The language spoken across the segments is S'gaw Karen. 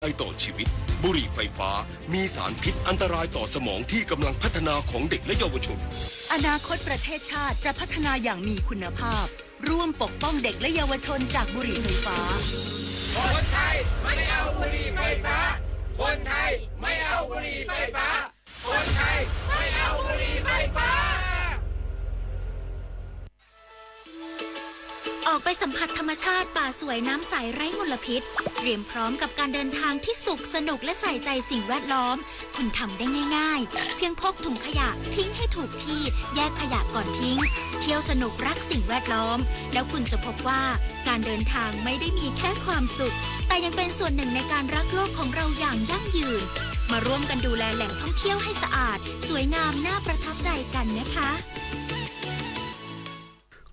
อันตรายต่อชีวิต บุหรี่ไฟฟ้า มีสารพิษอันตรายต่อสมองที่กำลังพัฒนาของเด็กและเยาวชน อนาคตประเทศชาติจะพัฒนาอย่างมีคุณภาพ ร่วมปกป้องเด็กและเยาวชนจากบุหรี่ไฟฟ้า คนไทยไม่เอาบุหรี่ไฟฟ้า คนไทยไม่เอาบุหรี่ไฟฟ้า คนไทยไม่เอาบุหรี่ไฟฟ้า ออกไปสัมผัสธรรมชาติป่าสวยน้ำใสไร้มลพิษ เตรียมพร้อมกับการเดินทางที่สุขสนุกและใส่ใจสิ่งแวดล้อม คุณทำได้ง่ายๆ เพียงพกถุงขยะทิ้งให้ถูกที่ แยกขยะก่อนทิ้ง เที่ยวสนุกรักสิ่งแวดล้อม แล้วคุณจะพบว่าการเดินทางไม่ได้มีแค่ความสุข แต่ยังเป็นส่วนหนึ่งในการรักโลกของเราอย่างยั่งยืน มาร่วมกันดูแลแหล่งท่องเที่ยวให้สะอาด สวยงามน่าประทับใจกันนะคะ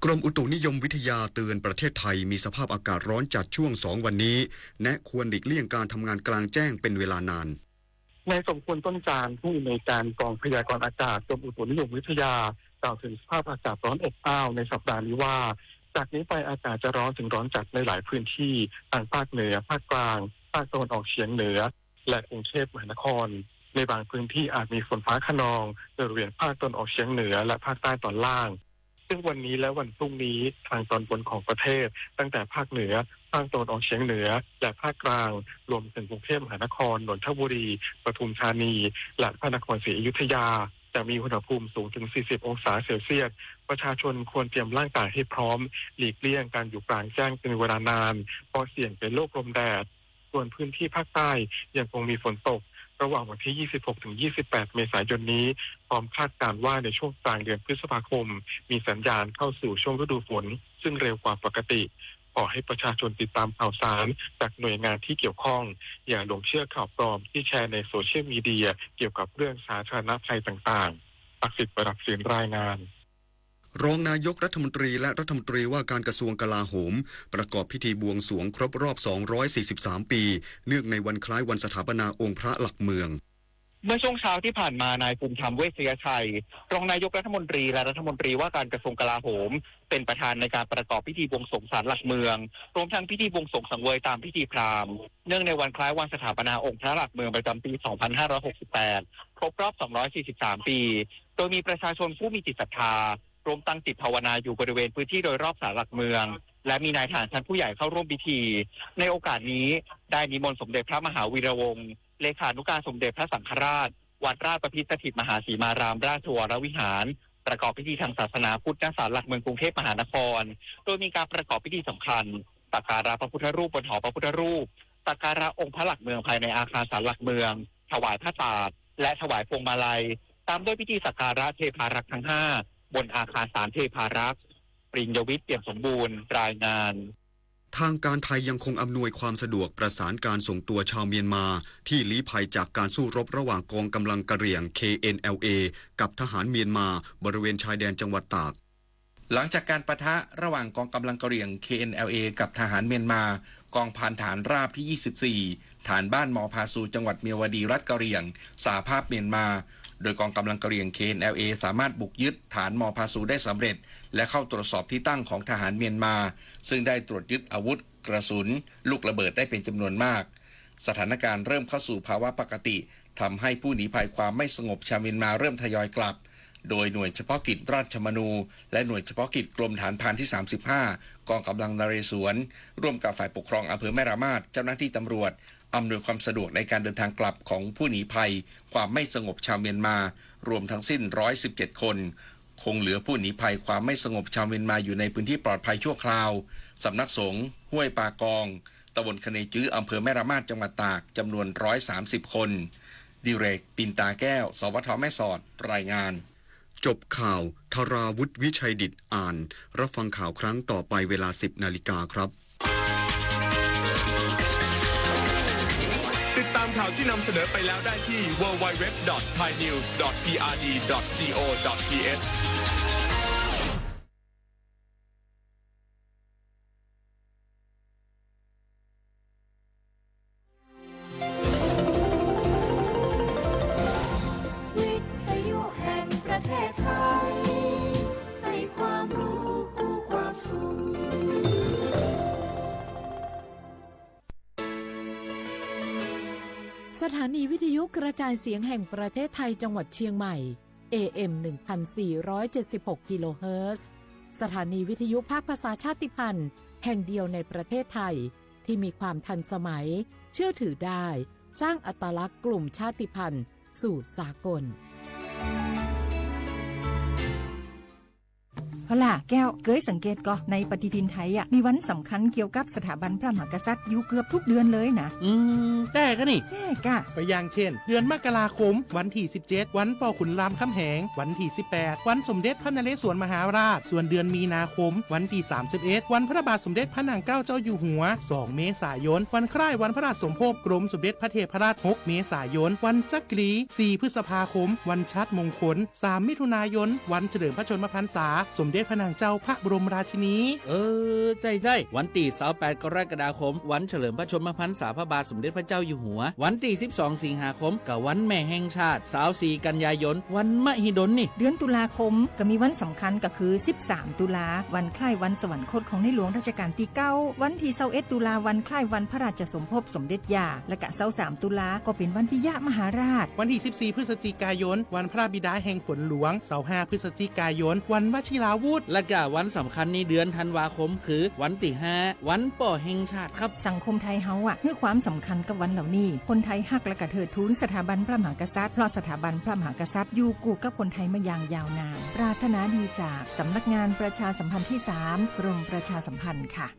กรมอุตุนิยมวิทยาเตือนประเทศไทยมีสภาพอากาศร้อนจัดช่วงสองวันนี้ แนะควรหลีกเลี่ยงการทำงานกลางแจ้งเป็นเวลานาน นายสมควร ต้นจาน ผู้อำนวยการกองพยากรณ์อากาศกรมอุตุนิยมวิทยา กล่าวถึงสภาพอากาศร้อนอบอ้าวในสัปดาห์นี้ว่า จากนี้ไปอากาศจะร้อนถึงร้อนจัดในหลายพื้นที่ ทั้งภาคเหนือ ภาคกลาง ภาคตะวันออกเฉียงเหนือ และกรุงเทพมหานคร ในบางพื้นที่อาจมีฝนฟ้าคะนองบริเวณภาคตะวันออกเฉียงเหนือและภาคใต้ตอนล่าง ซึ่งวันนี้และวันพรุ่งนี้ทางตอนบนของประเทศ ตั้งแต่ภาคเหนือ ภาคตะวันออกเฉียงเหนือ และภาคกลาง รวมถึงกรุงเทพมหานคร นนทบุรี ปทุมธานี และพระนครศรีอยุธยา จะมีอุณหภูมิสูงถึงสี่สิบองศาเซลเซียส ประชาชนควรเตรียมร่างกายให้พร้อม หลีกเลี่ยงการอยู่กลางแจ้งเป็นเวลานาน เพราะเสี่ยงเป็นโรคลมแดด ส่วนพื้นที่ภาคใต้ยังคงมีฝนตก ระหว่างวันที่ยี่สิบหกถึงยี่สิบแปดเมษายนนี้ พร้อมคาดการณ์ว่าในช่วงกลางเดือนพฤษภาคม มีสัญญาณเข้าสู่ช่วงฤดูฝน ซึ่งเร็วกว่าปกติ ขอให้ประชาชนติดตามข่าวสารจากหน่วยงานที่เกี่ยวข้อง อย่าหลงเชื่อข่าวปลอมที่แชร์ในโซเชียลมีเดียเกี่ยวกับเรื่องสาธารณภัยต่างๆ ศักดิ์สิทธิ์ ประดับศิลป์ รายงาน รองนายกรัฐมนตรีและรัฐมนตรีว่าการกระทรวงกลาโหม ประกอบพิธีบวงสรวงครบรอบสองร้อยสี่สิบสามปี เนื่องในวันคล้ายวันสถาปนาองค์พระหลักเมือง เมื่อช่วงเช้าที่ผ่านมานายภูมิธรรม เวชยชัย รองนายกรัฐมนตรีและรัฐมนตรีว่าการกระทรวงกลาโหม เป็นประธานในการประกอบพิธีบวงสรวงศาลหลักเมือง รวมทั้งพิธีบวงสรวงสังเวยตามพิธีพราหมณ์ เนื่องในวันคล้ายวันสถาปนาองค์พระหลักเมืองประจำปีสองพันห้าร้อยหกสิบแปด ครบรอบสองร้อยสี่สิบสามปี โดยมีประชาชนผู้มีจิตศรัทธา ร่วมตั้งจิตภาวนาอยู่บริเวณพื้นที่โดยรอบศาลหลักเมือง และมีนายทหารชั้นผู้ใหญ่เข้าร่วมพิธี ในโอกาสนี้ได้นิมนต์สมเด็จพระมหาวีระวงศ์ เลขานุการสมเด็จพระสังฆราช วัดราชประพิสถิตมหาสีมารามราชวรวิหาร ประกอบพิธีทางศาสนาพุทธ ณ ศาลหลักเมืองกรุงเทพมหานคร โดยมีการประกอบพิธีสำคัญ สักการะพระพุทธรูปบนหอพระพุทธรูป สักการะองค์พระหลักเมืองภายในอาคารศาลหลักเมือง ถวายผ้าตาด และถวายพวงมาลัย ตามด้วยพิธีสักการะเทพารักษ์ทั้งห้า บนอาคารศาลเทพารักษ์ ปริญญวิทย์ เปี่ยมสมบูรณ์ รายงาน ทางการไทยยังคงอำนวยความสะดวกประสานการส่งตัวชาวเมียนมาที่ลี้ภัยจากการสู้รบระหว่างกองกำลังกะเหรี่ยง เคเอ็นแอลเอ กับทหารเมียนมาบริเวณชายแดนจังหวัดตาก หลังจากการปะทะระหว่างกองกำลังกะเหรี่ยง เคเอ็นแอลเอ กับทหารเมียนมา กองพันทหารราบที่ ยี่สิบสี่ ฐานบ้านมอพาซู จังหวัดเมียวดี รัฐกะเหรี่ยง สหภาพเมียนมา โดยกองกำลังกะเหรี่ยง เคเอ็นแอลเอ สามารถบุกยึดฐานมอพาซูได้สำเร็จ และเข้าตรวจสอบที่ตั้งของทหารเมียนมา ซึ่งได้ตรวจยึดอาวุธ กระสุน ลูกระเบิดได้เป็นจำนวนมาก สถานการณ์เริ่มเข้าสู่ภาวะปกติ ทำให้ผู้หนีภัยความไม่สงบชาวเมียนมาเริ่มทยอยกลับ โดยหน่วยเฉพาะกิจราชมนู และหน่วยเฉพาะกิจกรมฐานพรานที่ สามสิบห้า กองกำลังนเรศวร ร่วมกับฝ่ายปกครองอำเภอแม่ระมาด เจ้าหน้าที่ตำรวจ อำนวยความสะดวกในการเดินทางกลับของผู้หนีภัยความไม่สงบชาวเมียนมา รวมทั้งสิ้น ร้อยสิบเจ็ด คน คงเหลือผู้หนีภัยความไม่สงบชาวเมียนมาอยู่ในพื้นที่ปลอดภัยชั่วคราว สำนักสงฆ์ห้วยปากอง ตำบลคะเนจื้อ อำเภอแม่ระมาด จังหวัดตาก จำนวน ร้อยสามสิบ คน ดิเรก ปินตาแก้ว สวท แม่สอด รายงาน จบข่าว ธราวุฒิ วิชัยดิต อ่าน รับฟังข่าวครั้งต่อไปเวลา สิบนาฬิกาครับ ติดตามข่าวที่นำเสนอไปแล้วได้ที่ ดับเบิลยู ดับเบิลยู ดับเบิลยู ดอท ไทยนิวส์ ดอท พีอาร์ดี ดอท จีโอ ดอท ทีเอช สถานีวิทยุกระจายเสียงแห่งประเทศไทยจังหวัดเชียงใหม่ เอ เอ็ม หนึ่งพันสี่ร้อยเจ็ดสิบหก กิโลเฮิรตซ์ สถานีวิทยุภาคภาษาชาติพันธุ์แห่งเดียวในประเทศไทย ที่มีความทันสมัย เชื่อถือได้ สร้างอัตลักษณ์กลุ่มชาติพันธุ์สู่สากล พอล่ะแก้ว เกยสังเกตก่อ ในปฏิทินไทยอะ มีวันสำคัญเกี่ยวกับสถาบันพระมหากษัตริย์อยู่เกือบทุกเดือนเลยนะ อืม แต่กะนี่ แต่กะ ก็อย่างเช่น เดือนมกราคม วันที่ สิบเจ็ด วันปอขุนรามคำแหง วันที่ สิบแปด วันสมเด็จพระนเรศวรมหาราช ส่วนเดือนมีนาคม วันที่ สามสิบเอ็ด วันพระบาทสมเด็จพระนางเกล้าเจ้าอยู่หัว สอง เมษายน วันคล้ายวันพระราชสมภพกรมสมเด็จพระเทพรัตน์ หก เมษายน วันจักรี สี่ พฤษภาคม วันชาติมงคล สาม มิถุนายน วันเฉลิมพระชนมพรรษา สมเด็จพระนางเจ้าพระบรมราชินี เออ ใจ้ใจ้ วันตี้ สาวแปด กรกฎาคม วันเฉลิมพระชนมพรรษาพระบาทสมเด็จพระเจ้าอยู่หัว วันตี้ สิบสอง สิงหาคม กะวันแม่แห่งชาติ สาวสี่ กันยายน วันมหิดลนี่ เดือนตุลาคม กะมีวันสำคัญกะคือ สิบสาม ตุลา วันคล้ายวันสวรรคตของในหลวงรัชกาลตี้ เก้า วันตี้ สองเอ็ด ตุลา วันคล้ายวันพระราชสมภพสมเด็จย่า และกะ สองสาม ตุลา ก็เป๋นวันปิยมหาราช วันตี้ สิบสี่ พฤศจิกายน วันพระบิดาแห่งฝนหลวง สองห้า พฤศจิกายน วันวชิราวุธ และกะวันสำคัญในเดือนธันวาคมคือวันตี้ ห้า วันป้อแห่งชาติครับ สังคมไทยเฮาอะ หื้อความสำคัญกับวันเหล่านี้ คนไทยฮักและกะเทิดทูนสถาบันพระมหากษัตริย์ เพราะสถาบันพระมหากษัตริย์อยู่กู้กับคนไทยมาอย่างยาวนาน ปรารถนาดีจากสำนักงานประชาสัมพันธ์ที่สาม กรมประชาสัมพันธ์ค่ะ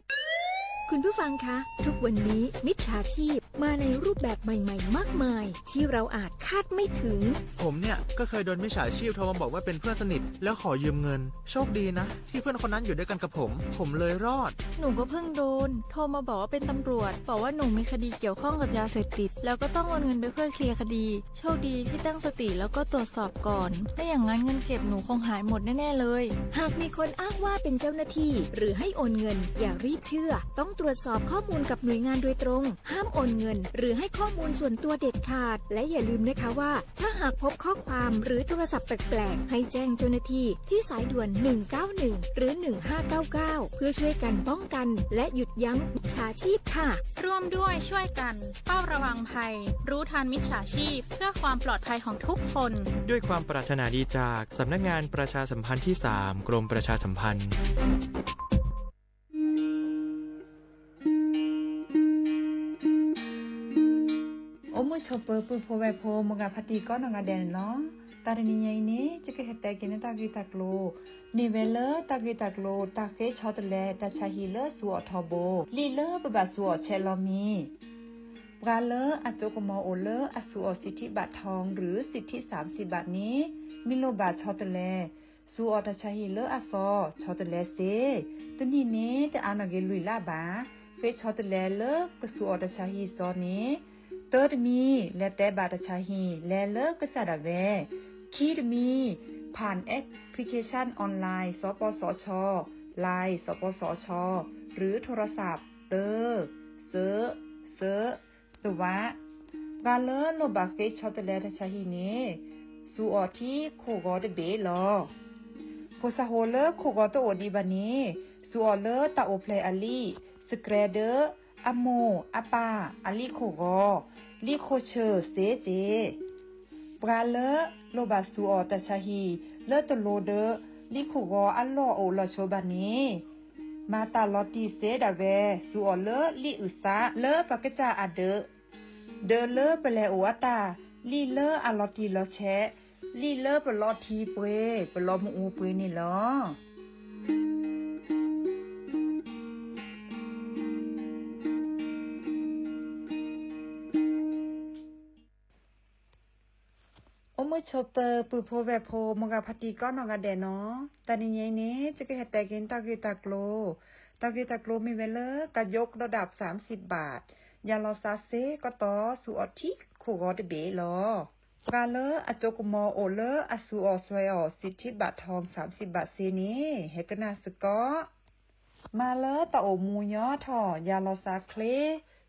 คุณผู้ฟังคะ ทุกวันนี้มิจฉาชีพมาในรูปแบบใหม่ๆ มากมาย ที่เราอาจคาดไม่ถึง ผมเนี่ยก็เคยโดนมิจฉาชีพโทรมาบอกว่าเป็นเพื่อนสนิท แล้วขอยืมเงิน โชคดีนะ ที่เพื่อนคนนั้นอยู่ด้วยกันกับผม ผมเลยรอด หนูก็เพิ่งโดน โทรมาบอกว่าเป็นตำรวจ บอกว่าหนูมีคดีเกี่ยวข้องกับยาเสพติด แล้วก็ต้องโอนเงินไปเพื่อเคลียร์คดี โชคดีที่ตั้งสติแล้วก็ตรวจสอบก่อน ไม่อย่างนั้นเงินเก็บหนูคงหายหมดแน่ๆเลย หากมีคนอ้างว่าเป็นเจ้าหน้าที่ หรือให้โอนเงิน อย่ารีบเชื่อ ต้องตรวจสอบข้อมูลกับหน่วยงานโดยตรง ห้ามโอนเงิน หรือให้ข้อมูลส่วนตัวเด็ดขาด และอย่าลืมนะคะว่า ถ้าหากพบข้อความหรือโทรศัพท์แปลกๆ ให้แจ้งเจ้าหน้าที่ที่สายด่วน หนึ่งเก้าหนึ่ง หรือ หนึ่งห้าเก้าเก้า เพื่อช่วยกันป้องกัน และหยุดยั้งมิจฉาชีพค่ะ ร่วมด้วยช่วยกัน เฝ้าระวังภัย รู้ทันมิจฉาชีพ เพื่อความปลอดภัยของทุกคน ด้วยความปรารถนาดีจากสำนักงานประชาสัมพันธ์ที่สาม กรมประชาสัมพันธ์ အိၣ်မုာ်ဆိးပၢၤပုၢ်ဖိဝဲၢ်ဖိ မိၢ်ဂၤဖါတံၢ်ကိးနီၢ်ဂၤဒဲးန့ၣ်လီၤ. တၢ်တနံၤညါအံၤန့ၣ် ယကဟဲတဲက့ၤန့ၢ်တၢ်ဂ့ၢ်တၢ်ကျိၤ မ့ၢ်ဝဲလၢတၢ်ဂ့ၢ်တၢ်ကျိၤ တၢ်ဃ့ဆီတလဲတၢ်ဆါဟံၣ်လၢစူးအီၣ်ထီဘိ လံာ်လၢပဘၣ်စူးအီၣ်ဆဲးလီၤမံၤ ပှၤလၢအစိကမီၤအိၣ်လၢအစူးအီၣ် สิทธิบัตรทอง หรือ สิทธิสามสิบบาท န့ၣ် မ့ၢ်လိၣ်ဘၣ်ဆီတလဲ စူးအီၣ်တၢ်ဆါဟံၣ်လၢအစီၤ ဆီတလဲစ့ တနံၣ်န့ၣ် တအါနီၣ်က့ၤလွံၢ်လါဘၣ်. ဃ့ဆီတလဲလၢကစူးအီၣ်တၢ်ဆါဟံၣ်စီန့ၣ် တၢတမံၤ လဲၤတဲဘၣ်တၢ်ဆါဟံၣ် လဲၤလၢကစၢ်ဒၣ်ဝဲ ခံတမံၤ ผ่านแอปพลิเคชันออนไลน์ สปสช Line สปสช หรือโทรศัพท์ တၢ စၢ စၢ တဝး ပှၤလၢလိၣ်ဘၣ်ဃ့ဆီတလဲတၢ်ဆါဟံၣ်န့ၣ် စူးအီၣ်ထံခိၣ်ဂီၤတဘ့ၣ်လီၤ. ဖိစၢ်ဖိလၢခိၣ်ဂီၤတအိၣ်ဒံးဘၣ်န့ၣ် စူးအီၣ်လၢတၢ်အိၣ်ဖျဲၣ်အလံာ် စကြဲးဒၢ အမိၢ်အပၢ်အလံာ်ခိၣ်ဂီၤ လံာ်ခိၣ်ဆၢၣ်စ့စ့ ပှၤလၢလိၣ်ဘၣ်စူးအီၣ်တၢ်ဆါဟံၣ် လၢတလိၤဒၢ လံာ်ခိၣ်ဂီၤအလီၢ်အိၣ်လီၤဆိဘၣ်န့ၣ် မၤတၢ်လီၤတံၢ်စ့ဒၣ်ဝဲ စူးအီၣ်လၢလံာ်အုၣ်သးလၢပကစၢ်အဒၢး ဒၢးလၢပလဲၤအိၣ်အတၢ် လံာ်လၢအလီၤတံၢ်လီၤဆဲး လံာ်လၢပလီၤထံပှ့ၤ ပလီၤမုၢ်အူပှ့ၤန့ၣ်လီၤ. အိၣ်မုာ်ဆိးပၢၤပုၢ်ဖိဝဲၢ်ဖိ မိၢ်ဂၤဖါတံၢ်ကိးနီၢ်ဂၤဒဲးနီၤ, တၢ်နံၤညါအံၤန့ၣ် ယကဟဲတဲက့ၤတၢ်ဂ့ၢ်တၢ်ကျိၤ, တၢ်ဂ့ၢ်တၢ်ကျိၤမ့ၢ်ဝဲလၢ การยกระดับ สามสิบบาท ယၤလီၤသးစ့ကတီၢ် စူးအီၣ်ထံခိၣ်ဂီၤတဘ့ၣ်လီၤ. ပှၤလၢအစိကမီၤအိၣ်လၢအစူးအီၣ်စွဲအီၣ် สิทธิบัตรทอง สามสิบบาท စ့န့ၣ် ဟဲကနၣ်စ့ၢ်ကီး မၤလၢတၢ်အိၣ်မူညီထီၣ် ယၤလီၤသးချ့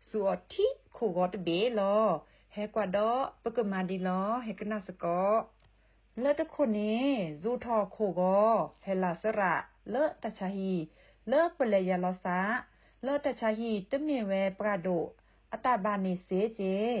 စူးအီၣ်ထံခိၣ်ဂီၤတဘ့ၣ်လီၤ. ဟဲကွၢ်ဒီးပကမၤဒ်လီၤ ဟဲကနၣ်စ့ၢ်ကီး. လၢတခိၣ်န့ၣ် စူးထီၣ်ခိၣ်ဂီၤ ဟဲလီၤစရးလၢတၢ်ဆါဟံၣ် လၢပလဲၤယၤလီၤသး လၢတၢ်ဆါဟံၣ်တမ့ၢ်ဝဲပှၤဒိၣ်အတၢ်ဘၣ်န့ၣ်စ့က့ၢ်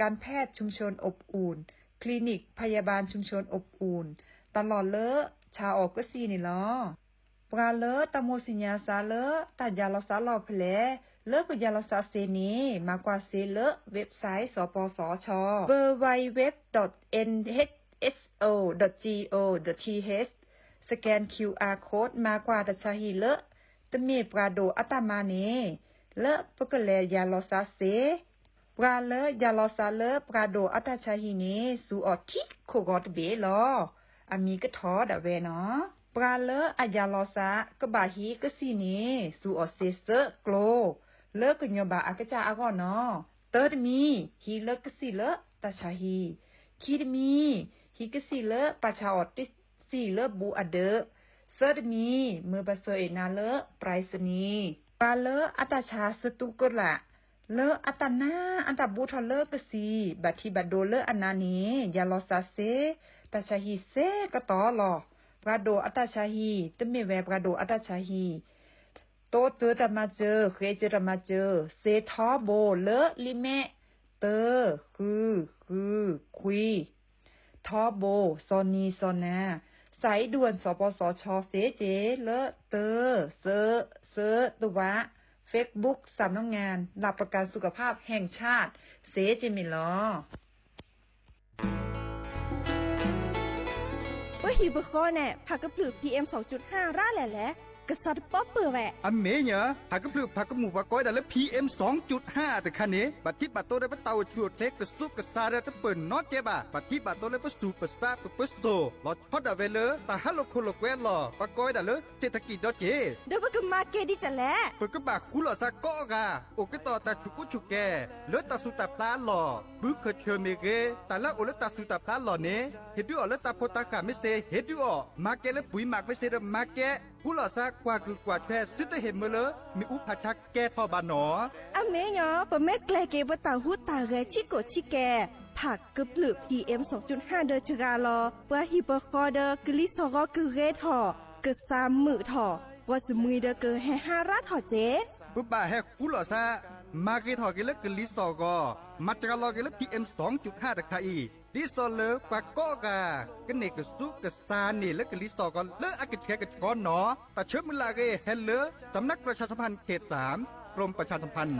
การแพทย์ชุมชนอบอุ่น คลินิกพยาบาลชุมชนอบอุ่น တၢ်လီၢ်လၢဆါအီၣ်ကစံၣ်န့ၣ်လီၤ. ပှၤလၢတၢ်မိၣ်သ့ၣ်ညါစးလၢ တၢ်ယၤလီၤစးလီၢ်ဖဲလဲၣ် လၢကယၤလီၤစးစ့န့ၣ် မၤကွၢ်စ့လၢ website စီၤပီစီၤဆီ www.nhso.go.th စကဲၣ် QR code မၤကွၢ်တၢ်ဆါဟံၣ်လၢ တမ့ၢ်ပှၤဒိၣ်အတၢ်မၤန့ၣ် လၢပကလဲၤယၤလီၤစးစ့ ပှၤလၢယၤလီၤစးလၢပှၤဒိၣ်အတၢ်ဆါဟံၣ်န့ၣ် စူၤအီၣ်ထံခိၣ်ဂီၤတဘ့ၣ်လီၤ. အမံၤကထီၣ်ဒၣ်ဝဲနီၤ. ပှၤလၢအယၤလီၤစးကဘၣ်ဟံးကစံၣ်န့ၣ် စူၤအီၣ်စ့သၢကျိၤ လၢကညီၤဘၣ်အကစၢ်အဂီၢ်နီၤ. တၢတမံၤ ဟံးလၢကစံၣ်လၢတၢ်ဆါဟံၣ်, ခံတမံၤ ဟံးကစံၣ်လၢပာ်ဆါအီၤတစံၣ်လၢဘူးအဒၢး, သၢတမံၤ မၢပဆၢအ့ၣ်နၤလၢ ပြၢးစနံၤ. ပှၤလၢအတၢ်ဆါစတူးကလာ် လၢအတၢ်နါအတၢ်ဘူးထီၣ်လၢကစံၣ် ဘၣ်ထံးဘၣ်ဒိလၢအနါန့ၣ် ယၤလီၤစးစ့ တၢ်ဆါဟံၣ်စ့ကတီၢ်လီၤ. ပှၤဒိၣ်အတၢ်ဆါဟံၣ် တမ့ၢ်ဝဲပှၤဒိၣ်အတၢ်ဆါဟံၣ် တိတၢတၢ်မၤစၢၤ ဃ့စၢၤတၢ်မၤစၢၤ စ့ထီဘိလၢလံာ်မဲာ် တၢ ဃု ဃု ခွံ ထီဘိ စီၤနံၤစီၤနၤ စးအံၤဒူၣ်စီၤပီစီၤဆီစ့က့လၢ တၢ စၢ စၢတဝး Facebook สำนักงานหลักประกันสุขภาพแห่งชาติ စ့က့မ့ၢ်လီၤ. ပဟံၣ်ပဃီန့ၣ် ဖးကဖျၢၣ် PM ရၣ်လဲၣ်လဲၣ်, ကစးတပီၢ်ပၢၢ်ဝဲ. အမ့ၢ်ညါ ဖးကဖျၢၣ်ဖးကမူၣ်ပှၤကိးဝဲဒၣ်လၢ PM တခါန့ၣ် ဘၣ်ထံးဘၣ်တိဒီးပတၢ်အိၣ်ဆူၣ်အိၣ်ချ့ကစူးကစါဒီးတပၢၢ်နီတကဲဘၣ်. ဘၣ်ထံးဘၣ်တိလၢပစူးပစါပပၢစိၣ် လီၤဆီဒၣ်ဝဲလၢတၢ်ဟးလိာ်ခိၣ်လိာ်ကွဲအလီၢ် ပှၤကိးဝဲဒၣ်လၢ เศรษฐกิจ ဒီးက့ၤ ဒီးပကမၤကဲဒ်လဲၣ်. ပကဘၣ်ဃူလိာ်စးကိးဂၤ အိၣ်ကတီၢ်တၢ်ဆူးကူဆူးကဲ လၢတၢ်သူၣ်တၢ်ဖျးအလီၢ်, ဘုခၢၣ်ဆၢၣ်မ့ၢ်ဂ့ၤ, တၢ်လၢအအိၣ်လၢတၢ်သူၣ်တၢ်ဖျးအလီၢ်န့ၣ် ဟ့ၣ်ဒုးအီၤလၢတၢ်ဖိတၢ်ဃၢ်မ့ၢ်စ့, ဟ့ၣ်ဒုးအီၤ မၤကဲလၢပှံၤမးမ့ၢ်စ့ဒီးမၤကဲ, ဃူလိာ်စးကွၢ်ကုၢ်ကွၢ်ထွဲ သုတဟ့ၣ်မၢလၢမ့ၣ်အူဖးဆါကဲထီၣ်ဘၣ်နီၤ. အမ့ၢ်ညီ ပမ့ၢ်ကျဲၤက့ၤပတၢ်ဟူးတၢ်ဂဲၤဆံးကိာ်ဆံးကဲ ဖးကဖျၢၣ် PM ဒီးစှၤလီၤ ပှၤဟံၣ်ပဃီဒီးကလံၤစှီၣ်ဂီၤကဂ့ၤထီၣ်, ကစၢ်မုာ်ထီၣ်, ပှၤစမှံၤဒီးကဟဲဟါရၢထီၣ်က့ ပဘၣ်ဟဲဃူလိာ်စး မၤဂ့ၤထီၣ်က့ၤလၢကလံၤစှီၣ်ဂီၤ, မၤစှၤလီၤက့ၤလၢ PM တခါအံၤ ဒ်သိးလၢပှၤကိးဂၤ ကန့ၢ်ကစူးကစါန့ၣ်လၢကလံၤစှီၣ်ဂီၤလၢအကဆှဲကဆှီနီၤ. တၢ်ဆၢမုၢ်လၢ်အဂ့ၢ် ဟဲလၢ สำนักประชาสัมพันธ์เขตสาม กรมประชาสัมพันธ์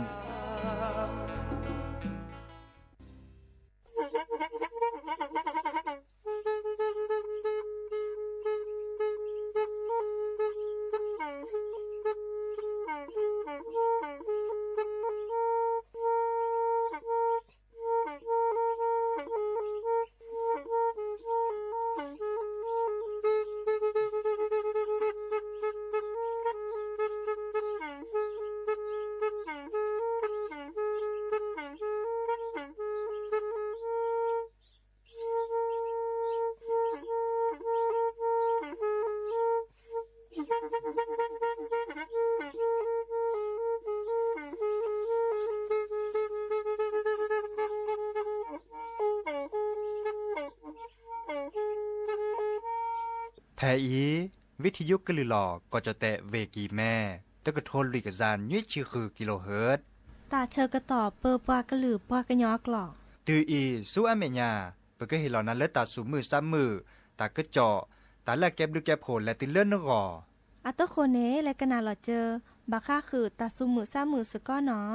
ဖဲအံၤ ဝံထံယိကလုၢ်လီၤ ကီၢ်ကၠီၣ်တဲၣ် ဝ့ၢ်ကံၤမဲ တကထိလွံၢ်ကယၤနွံဆံဃု kilohertz တၢ်ဆၢကတီၢ်ပၢပှၤကလုာ်ပှၤကညီအကျိာ် တုၤအံၤဆူအမဲာ်ညါ ပကဟ့ၣ်လီၤနၤလၢတၢ်သူၣ်မုာ်သးမုာ်, တၢ်ကစီၣ်, တၢ်လၢအကဲဘျုးကဲဖှိၣ်လဲၤတုၤလၢနဂီၢ်. အတဃိန့ၣ် လဲၤကနၣ်လီၤစၢၤ ဘၣ်ဃးဃုာ်တၢ်သူၣ်မုာ်သးမုာ်စ့ၢ်ကီးနီၤ.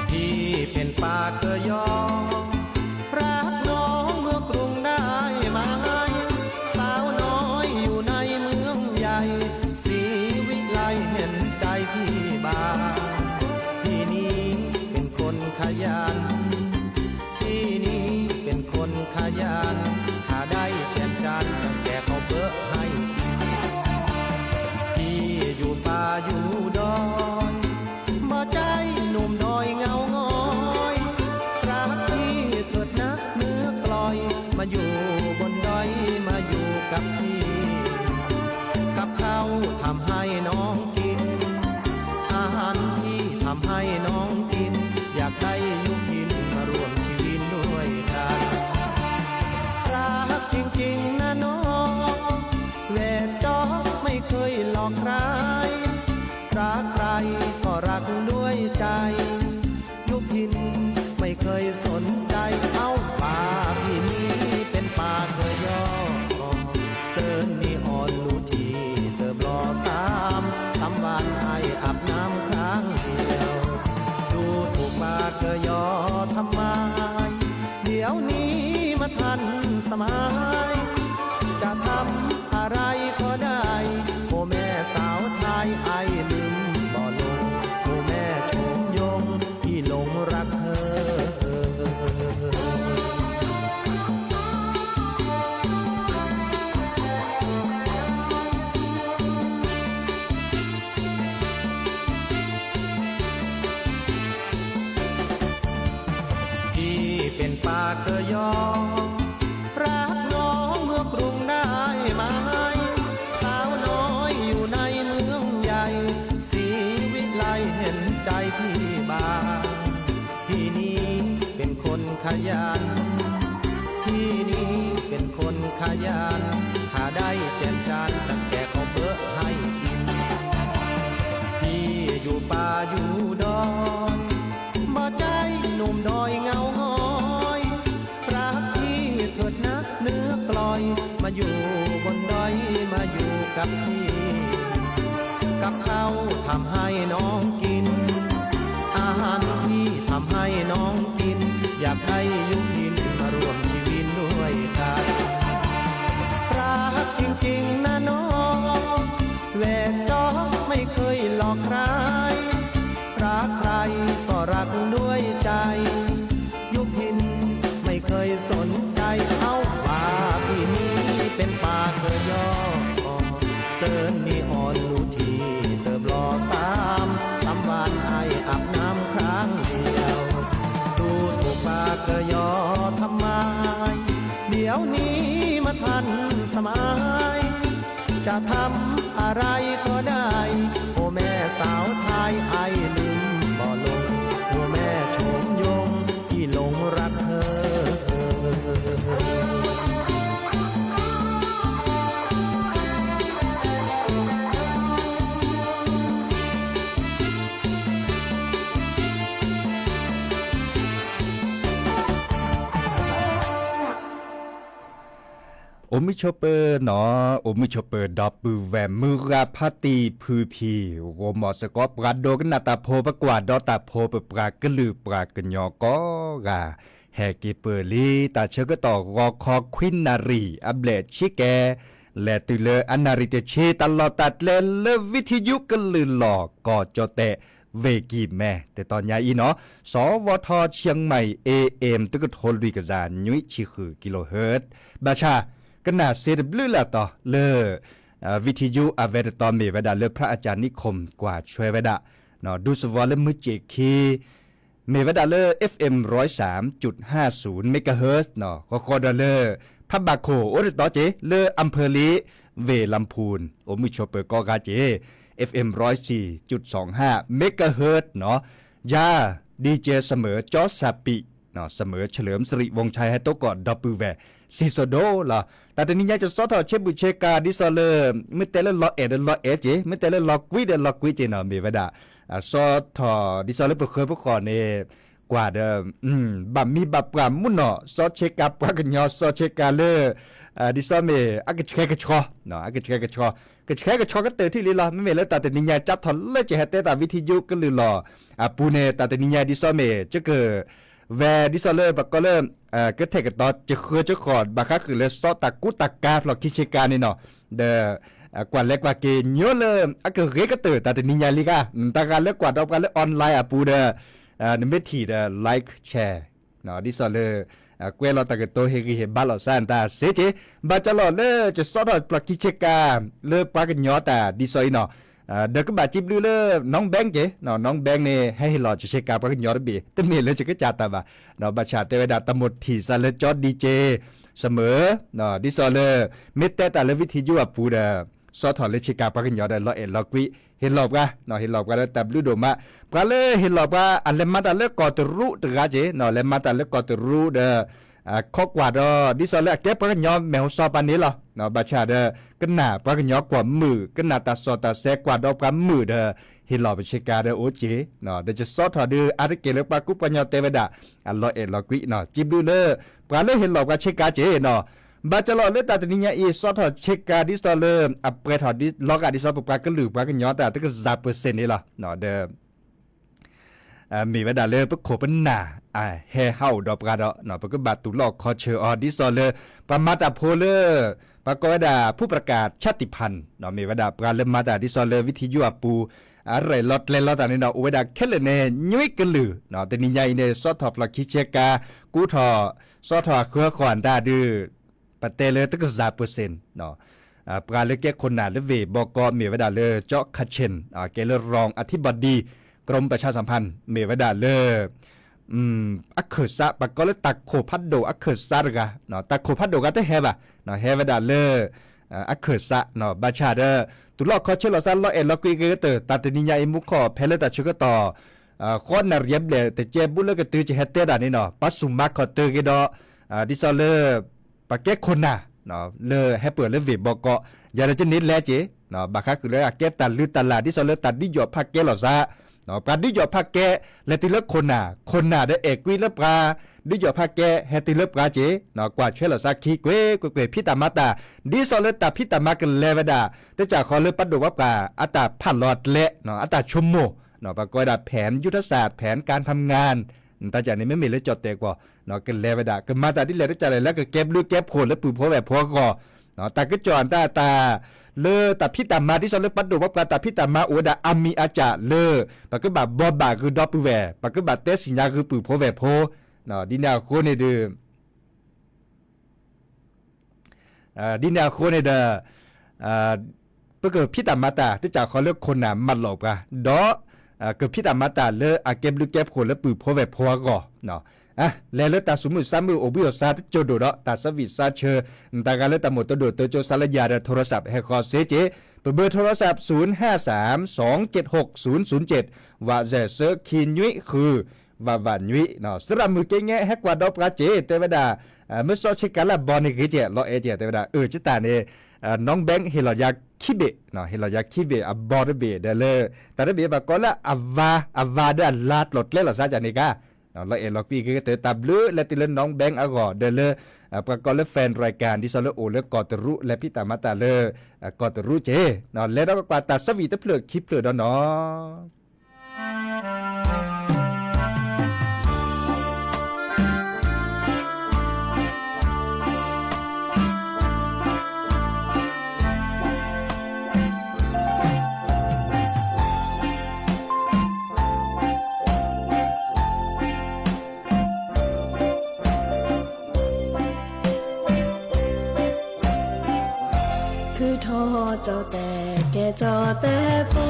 พี่เป็นปากเกยอ รักน้องเมืองกรุงได้ไหม สาวน้อยอยู่ในเมืองใหญ่ ศรีวิไลเห็นใจพี่บ้าง พี่นี้เป็นคนขยัน พี่นี้เป็นคนขยัน ถ้าได้แฟนฉันจะแกะข้าวเบอะให้กิน พี่ ใคร รักใครก็รักด้วยใจ ยุพินไม่เคยสนใจ เอ้า ป่าพี่นี้เป็นป่าเกยอ เซินมีอ่อนลูทีเติบหล่อสาม สามวันไออาบน้ำครั้งเดียว ดูถูกป่าเกยอทำไม เดี๋ยวนี้มาทันสมัย จะทำอะไรก็ได้ โอ้แม่สาวไทย ไอลืมบ่ลง โอ้แม่โฉมยง พี่หลงรักเธอ พี่เป็นป่าเกยอ รักน้องเมืองกรุงได้ไหม สาวน้อยอยู่ในเมืองใหญ่ ศรีวิไลเห็นใจพี่บ้าง พี่นี้เป็นคนขยัน พี่นี้เป็นคนขยัน ถ้าได้แจนจานจะแกะข้าวเบอะให้กิน พี่อยู่ป่าอยู่ดอย บ่ใจ้หนุ่มดอยเหงาหงอย รักพี่เถิดนะเนื้อกลอย มาอยู่บนดอย มาอยู่กับพี่ กับข้าวทำให้น้องกิน อาหารพี่ทำให้น้องกิน อยากได้ยุพินมาร่วมชีวิตด้วยกัน รักจริงๆนะน้อง แหวกจอกไม่เคยหลอกใคร รักใครก็รักด้วยใจ ยุพินไม่เคยสนใจ เอ้า ป่าพี่นี้เป็นป่าเกยอ เซินมีอ่อนลูทีเติบหล่อสาม สามวันไออาบน้ำครั้งเดียว ดูถูกป่าเกยอทำไม เดี๋ยวนี้มาทันสมัย จะทำอะไรก็ได้ โอ้แม่สาวไทย ไอลืมบ่ลง โอ้แม่โฉมยง พี่หลงรักเธอ အိၣ်မုာ်ဆိးပၢၤနီၤ, အိၣ်မုာ်ဆိးပၢၤဒီပုၢ်ဝဲၢ် မုၢ်ဂၤဖါတံၢ်ဖုဖံ ဂီၤမီၢ်စ့ၢ်ကီး ပှၤဒိကနၣ်တၢ်ဖိ ပကွၢ်ဒီးတၢ်ဖိ ပပှၤကလုာ်ပှၤကညီကိးဂၤ ဟဲက့ၤပၢၢ်လံ တၢ်ဆၢကတီၢ်ဂီၤခီခွံနၣ်ရံၣ် အဘျဲၣ်ဆံကဲ လဲၤတုၤလၢအနၣ်ရံၣ်တဆံ တၢ်လီၢ်တၢ်ကျဲလၢ ဝံထံယုကလုၢ်လီၢ် ကီၢ်ကၠီၣ်တဲၣ် ဝ့ၢ်ကံၢ်မဲ တတီၤညါအံၤနီၤ, စီၤဝီၤထီၣ် เชียงใหม่ เอเอ็ม တကထိလွံၢ်ကယၤ နွံဆံဃု kilohertz ဘၣ်ဆၣ် ကနၣ်စ့တဘျုးလၢ်တီၤလၢ ဝံထံယုအဝဲတတီၤမ့ၢ်ဝဲဒၣ်လၢ พระอาจารย์นิคม ကွၢ်ဆွဲဝဲဒၣ် ဒူသဝီလၢမုၢ်စ့ၣ်ခံ မ့ၢ်ဝဲဒၣ်လၢ เอฟเอ็ม ร้อยสามจุดห้าศูนย์ megahertz နီၤ, ဃီဃီဒီးလၢ ဖးဘၣ်ခိၣ် အိၣ်တတီၤက့ၤ လၢ อำเภอลี ဝ့ၢ်ลำพูน အိၣ်မုာ်ဆိးပၢၤကိးဂၤက့ၤ เอฟเอ็ม ร้อยสี่จุดสองห้า megahertz နီၤ, ယၤ ดีเจ เสมอ จอสปี เสมอ เฉลิมสิริวงศ์ชัย ဟဲတိၢ်ကီၢ်ဒီပုၢ်ဝဲၢ် စံၣ်စိၤဒိၣ်လီၤ. တၢ်တနံၤညါ ယဆီၣ်ထီၣ်ဆ့ဘူးဆ့ကၤ ဒ်သိးလၢ မ့ၢ်တဲလၢလီၤအဲၣ်ဒီးလီၤအဲၣ်က့ၤ, မ့ၢ်တဲလၢလီၤကွံဒီးလီၤကွံက့ၤနီၤ, မ့ၢ်ဝဲဒၣ် ဆီၣ်ထီၣ်ဒ်သိးလၢပဃၢၤပဃီၣ်န့ၣ် ကွၢ်ဒီး ဘၣ်မံဘၣ်ပှၢ်မုၢ်နီၢ် ဆီၣ်ဆ့ကၤပှၤကညီ ဆီၣ်ဆ့ကၤလၢ ဒ်သိးမ့ၢ် အကဆှဲကဆှီ, အကဆှဲကဆှီ, ကဆှဲကဆှီကတၢၢ်ထံၣ်လံလီၤ. မ့မ့ၢ်လၢတၢ်တနံၤညါ ကၢ်ထီၣ်လၢကဟဲတဲတၢ်ဝံထံယုကလုၢ်လီၢ်အပူၤန့ၣ် တၢ်တနံၤညါဒ်သိးမ့ၢ် ကက ဝဲဒ်သိးလၢပကိးလၢ ကထဲၣ်ကတီၤ ကဃၢကဃီၣ် ဘၣ်ဃးဃုာ်လၢ ဆီၣ်တၢ်ကူတၢ်ကၤဖျိၣ်ခံဆ့ကၤန့ၣ်နီၤ, ဒီး ကွၢ်လဲၤကွၢ်က့ၤညီလၢ အကဂ့ၤကတၢၢ် တၢ်တနံၤညါလံဂၤ, တၢ်ဂၤလၢကွၢ်ဒီးပှၤလၢ online အပူၤဒီး နမ့ၢ်ထံၣ်ဒီး like share ဒ်သိးလၢ ကွဲးလီၤတၢ်ကတိၤ ဟ့ၣ်ဂံၢ်ဟ့ၣ်ဘါလိာ်သး တၢ်စ့က့ၤ, ဘၣ်ကလီၤလၢ ကဆီၣ်ထီၣ်ဖျိၣ်ခံဆ့ကၤ လၢပှၤကညီတၢ်ဒ်သိးအံၤနီၤ, ဒီးကဘၣ်စံးဘျုးလၢ น้องแบงค์ က့ၤ, น้องแบงค์ န့ၣ် ဟဲဟ့ၣ်လီၤဆ့ကၤပှၤကညီတဘ့ၣ်, တမ့ၢ်လၢယကစၢ်တၢ်ဘၣ်, ဘၣ်ဆၣ်တဲဝဲဒၣ် တၢ်မိၣ်ထံၣ်စးလၢကၠီ ดีเจ เสมอ ဒ်သိးလၢ မ့ၢ်တဲတၢ်လၢဝံထံယုအပူၤဒီး ဆီၣ်ထီၣ်လၢဆ့ကၤပှၤကညီဒီး လီၤအဲၣ်လီၤကွံ ဟ့ၣ်လီၤပှၤ, ဟ့ၣ်လီၤပှၤဒီးတၢ်ဘျုးဒိၣ်မး, ပှၤလၢဟ့ၣ်လီၤပှၤ အလဲၤမၤတၢ်လၢကီၢ်တရူးတဂၤက့ၤ, လဲၤမၤတၢ်လၢကီၢ်တရူးဒီး ခီကွၢ်ဒီး ဒ်သိးလၢအကဲပှၤကညီမဲာ်ဟိစီပာ်န့ၣ်လီၤ. ဘၣ်ဆၣ်ဒီး ကနၣ်ပှၤကညီကွီၢ်မုာ် ကနၣ်တၢ်စီၣ်တၢ်ဆဲးကွၢ်ဒီးပှၤမုာ်ဒီး ဟ့ၣ်လီၤပဆ့ကၤဒီးအိၣ်က့ၤ, ဒီးယစီထီၣ်ဒုးအါတက့ၢ်လၢပှၤကူပှၤကညီတဲဝဲဒၣ် အလီၤအဲၣ်လီၤကွံ, စံးဘျုးလၢ ပှၤလၢဟ့ၣ်လီၤပှၤဆ့ကၤက့ၤနီၤ. ဘၣ်ကလီၤလၢတၢ်တနံၤညါအံၤ စီထီၣ်ဆ့ကၤဒ်သိးလၢ အပှဲၤထီၣ်လီၤဂာ်ဒ်သိးပပှၤကလုာ်ပှၤကညီတၢ်တကစၢ်ပၢၢ်စ့ၣ်န့ၣ်လီၤ. ဒီး မ့ၢ်ဝဲဒၣ်လၢပခိၣ်ပနၢ် ဟဲဟးအိၣ်ဒီးပှၤဒီး ပကဘၣ်တူၢ်လိာ်ခီဆၢအီၤ ဒ်သိးလၢ ပှၤမၤတၢ်ဖိလၢ ပှၤကိးဝဲဒၣ် ဖုပရကၢ်ဆၣ်တံၣ်ဖၣ် မ့ၢ်ဝဲဒၣ်ပှၤလၢမၤတၢ်ဒ်သိးလၢ ဝံထံယူၤအပူၤ အရဲၣ်လီၤကျဲၤလီၤတၢ်န့ၣ်ဒီး အိၣ်ဝဲဒၣ်ခဲလၢာ်န့ၣ် နွံကလုာ်, တနံၤညါအံၤန့ၣ် စီထီၣ်ဖျိးခံဆ့ကၤ ကူထီၣ် စီထီၣ်အဃၢဃီၣ်အတၢ်ဒုး ပတဲလၢတကစၢ်ပၢၢ်စ့ၣ် ပှၤလၢကဲခိၣ်နၢ်လၢဝ့ၢ်ဘီကီ မ့ၢ်ဝဲဒၣ်လၢ ကၠီခၣ်ဆ့ၣ် ကဲလၢ ရၣ်အထံဘီဒံ ကရၢၣ်ပၢၣ်ဆၣ်စၣ်ဖၣ် မ့ၢ်ဝဲဒၣ်လၢ အခၢၣ်စး ပှၤကိးလၢတၢ်ခိၣ်ဖးဒိၣ်အခၢၣ်စးတဂၤ, တၢ်ခိၣ်ဖးဒိၣ်ဂၤတဟဲဘၣ်, ဟဲဝဲဒၣ်လၢ အခၢၣ်စး ဘၣ်ဆၣ်ဒီး တူၢ်လိာ်ခီဆၢလိာ်သးလီၤအဲၣ်လီၤကွံက့ၤကတၢၢ် တၢ်တနံၤညါအံၤ မူခိၣ်ဖဲလၢတၢ်ဆၢကတီၢ် ဃီနၣ်ရံၣ်အဘျဲၣ် တကဲဘူးလၢကတုၤကဟဲတဲတၢ်န့ၣ်နီၤ ပှၤစူၢ်မၤခီၣ်တၢၢ်က့ၤဒီး ဒ်သိးလၢ ပှၤကဲခိၣ်နၢ် လၢဟဲပၢၢ်လၢဝ့ၢ်ဘီကီ ယၤဒီးကန့ၢ်လဲက့ၤ ဘၣ်ဃးဃုာ်လၢအကဲတၢ်လုၢ်တၢ်လၢ် ဒ်သိးလၢတၢ်ဒုးယီၣ်ဖးကဲလိာ်သး ပှၤဒုးယီၣ်ဖးကဲ လဲၤတုၤလၢခိၣ်နၢ် ခိၣ်နၢ်ဒီးအဲၣ်ကွံလၢပှၤ ဒုးယီၣ်ဖးကဲ ဟဲတုၤလၢပှၤက့ၤ ကွၢ်ထွဲလိာ်သးခံကွ့ၢ်ကွ့ၢ်ကွ့ၢ် ဖံးတၢ်မၤတၢ် ဒ်သိးလၢတၢ်ဖံးတၢ်မၤကလဲၤဝဲဒၣ် တကးဃီလၢပှၤဒိၣ်ပှၤပှၢ် အတၢ်ဖးလီၤကျဲ အတၢ်ဆိကမိၣ် ပှၤကိးဝဲဒၣ် แผนยุทธศาสตร์ แผนการทำงาน တၢ်ကၢ်န့ၣ် မ့မ့ၢ်လၢကၠီၣ်တဲာ်ကွီၢ် ကလဲၤဝဲဒၣ် ကမၤတၢ်ဒ်လဲၣ်တကးလဲၣ်လၢကကဲဘျုးကဲဖှိၣ်လၢပုၢ်ဖိဝဲၢ်ဖိအဂီၢ် တၢ်ကစီၣ်အတၢ်တၢ် လၢတၢ်ဖံးတၢ်မၤ ဒ်သိးလၢပှၤဒိၣ်ပှၤပှၢ်တၢ်ဖံးတၢ်မၤအိၣ်ဝဲဒၣ်အါမံၤအါကၢ်လၢ ပကဘၣ်ဘိးဘၣ်ဂုာ်ဒီပုၢ်ဝဲၢ် ပကဘၣ်တဲသ့ၣ်ညါဂုာ်ပုၢ်ဖိဝဲၢ်ဖိ ဒ်န့ၣ်အဃိန့ၣ်ဒီး ဒ်န့ၣ်အဃိန့ၣ်ဒီး ပကဖံးတၢ်မၤတၢ် တကးဃီလၢခိၣ်နၢ်မၤလိာ်ပှၤ ဒီး ကဖံးတၢ်မၤတၢ်လၢအကဲဘျုးကဲဖှိၣ်လၢပုၢ်ဖိဝဲၢ်ဖိအဂီၢ် လဲၤလၢတၢ်သူၣ်မုာ်သးမုာ်အိၣ်ဘှံးအိၣ်သါတကၠိၤဒိၣ်ဒီး တၢ်ဆၢဝံၣ်ဆၢဆၢ တၢ်ဂၤလၢတၢ်မိၣ်တဒိၣ်တကၠိၤ စးလၢယၤဒီး โทรศัพท์ ဟဲဃီၤစ့က့ၤ ပဘၢ โทรศัพท์ ศูนย์ห้าสาม สองเจ็ดหก ศูนย์ศูนย์เจ็ด ဝးစဲး သၢခံနွံဃု ဝးဝးနွံ သရၣ်မုၣ်က့ငဲဟဲကွၢ်ဒီးပှၤက့ၤ တဲဝဲဒၣ် မ့ၢ်စီဆ့ကၤလၢအဘီန့ၣ်ဂ့ၤကဲး လီၤအဲၣ်ကဲး တဲဝဲဒၣ် အၢ ကတၢၢ်န့ၣ် น้องแบงค์ ဟ့ၣ်လီၤယၤခံဘ့ၣ် ဟ့ၣ်လီၤယၤခံဘ့ၣ် အဘီတဘ့ၣ်ဒီးလၢ တၢ်တဘ့ၣ်ပှၤကိးလၢအဝါ အဝါဒီးအလါကျိၤကျဲလိာ်သးကန့ၣ်ကါ လီၤအဲၣ်လီၤကွံက့ၤကတၢၢ် တၢ်ဘျုးလၢတုၤလၢ น้องแบงค์ အဂီၢ် ဒီးလၢ ပှၤကိးလၢ แฟนรายการ ဒ်သိးလၢအိၣ်လၢကီၢ်တရူး လဲၤဖံးတၢ်မၤတၢ်လၢ ကီၢ်တရူးက့ၤ လဲၤဒီးကကွၢ်တၢ်ဆၢဝံၣ်တဖျၢၣ်ခံဖျၢၣ်ဒီးနီၤ ထုးထီၣ်ကၠီၣ်တဲာ်ကဲကၠီၣ်တဲာ်ဖိ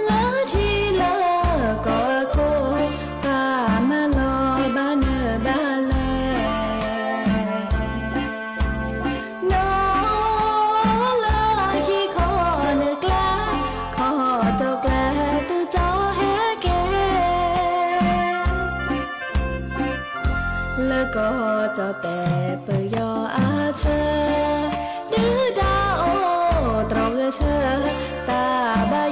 လၢထံလၢကီၢ်အခိၣ် တၢ်မၤလီၤဘၣ်နၢၤဘၣ်လဲၣ် နီၢ်လၢဟံၣ်ခီနၢၣ်ကျါ ခီၣ်ကၠီၣ်ကျဲသုကၠီဟဲက့ၤ လၢကီၢ်ကၠီၣ်တဲာ်ပယီၤအဆၢ ဒုၣ်ဒါအိၣ်တြီဂဲၤဆၢ တၢ်ဘၣ်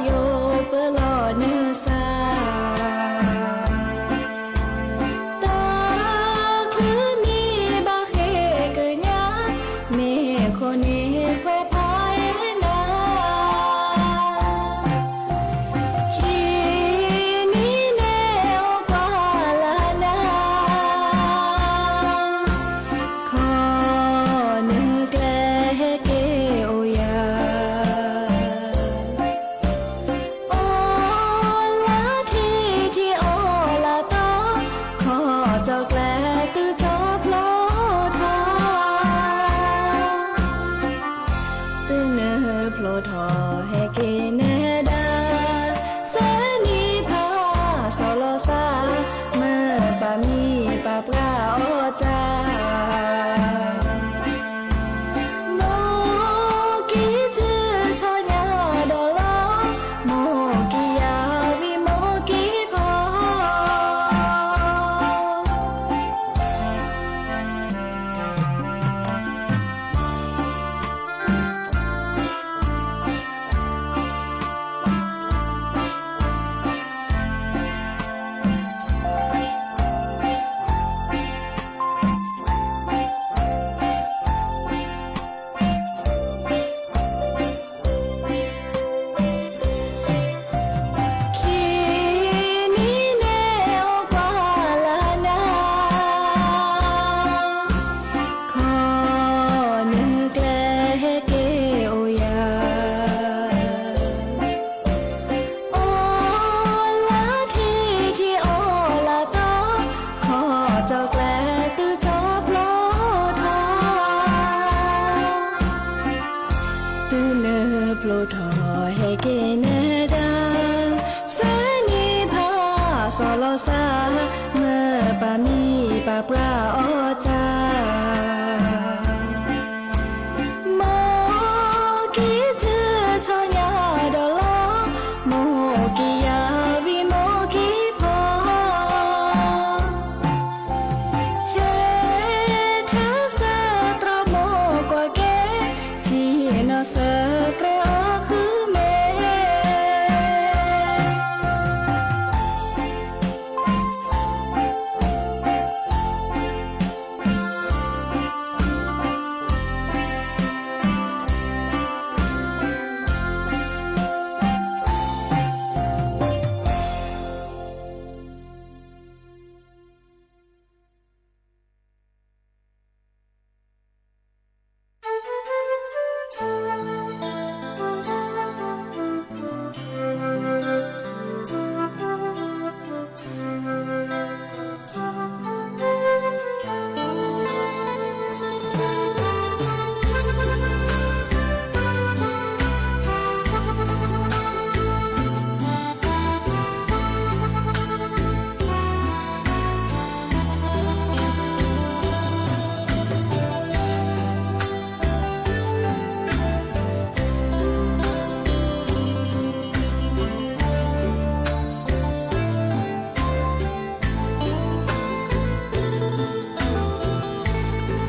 ဟဲက့ၤနဲဒၣ် သၢနံၣ်ဖးစီၤလီၤစၢ် မၢပာ်မံပာ်ပှၢ်အီၣ်တၢ် မိၢ်က့ၤတုၤထီၣ်ညါဒီးလီၤ မိၢ်က့ၤယၤဝံၤမိၢ်က့ၤဖီ ဆဲးထါစၢ်သရၣ်မိၢ်ကွၢ်က့ၤ ဆံးနီၢ်စၢ်ကြၢးအီၣ်ဃုမ့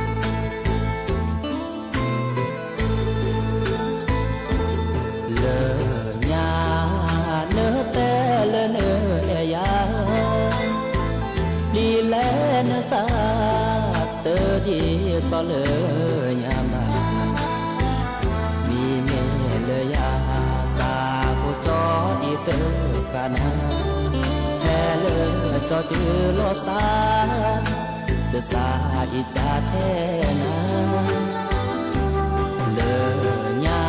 ၢ် လၢညါ နတဲလၢနအဲၣ်ယၤ ပျံၤလဲနသး တဒ်သိးလၢညါဘၣ် မ့မ့ၢ်လၢယၤ သးဖိကၠီအံၤတဃၣ်နၤ ဖဲလၢကၠီစုလီၤသး ကစၢ်အံၤကၢ်ထဲနၤ လၢညါ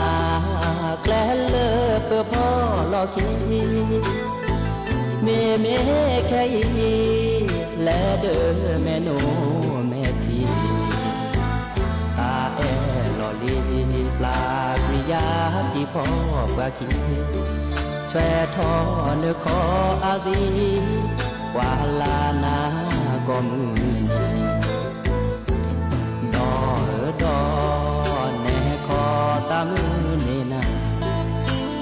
ကျဲလၢပဖီၣ်လီၤခံ မ့မ့ၢ်ခဲအံၤ လဲၤဒၢမဲာ်နိမဲာ်ထံ တၢ်အဲၣ်လီၤလံ ပျၢ်ကွံာ်ယၤတံၤဖီၣ်ပှၤခံ ဆွဲထီၣ်နခီအါစံ ကွၢ်လၢ်နၤကိးမုၢ်နံၤ ဒီးဒီး နဲခီတၢ်မုၢ်န့ၣ်နၤ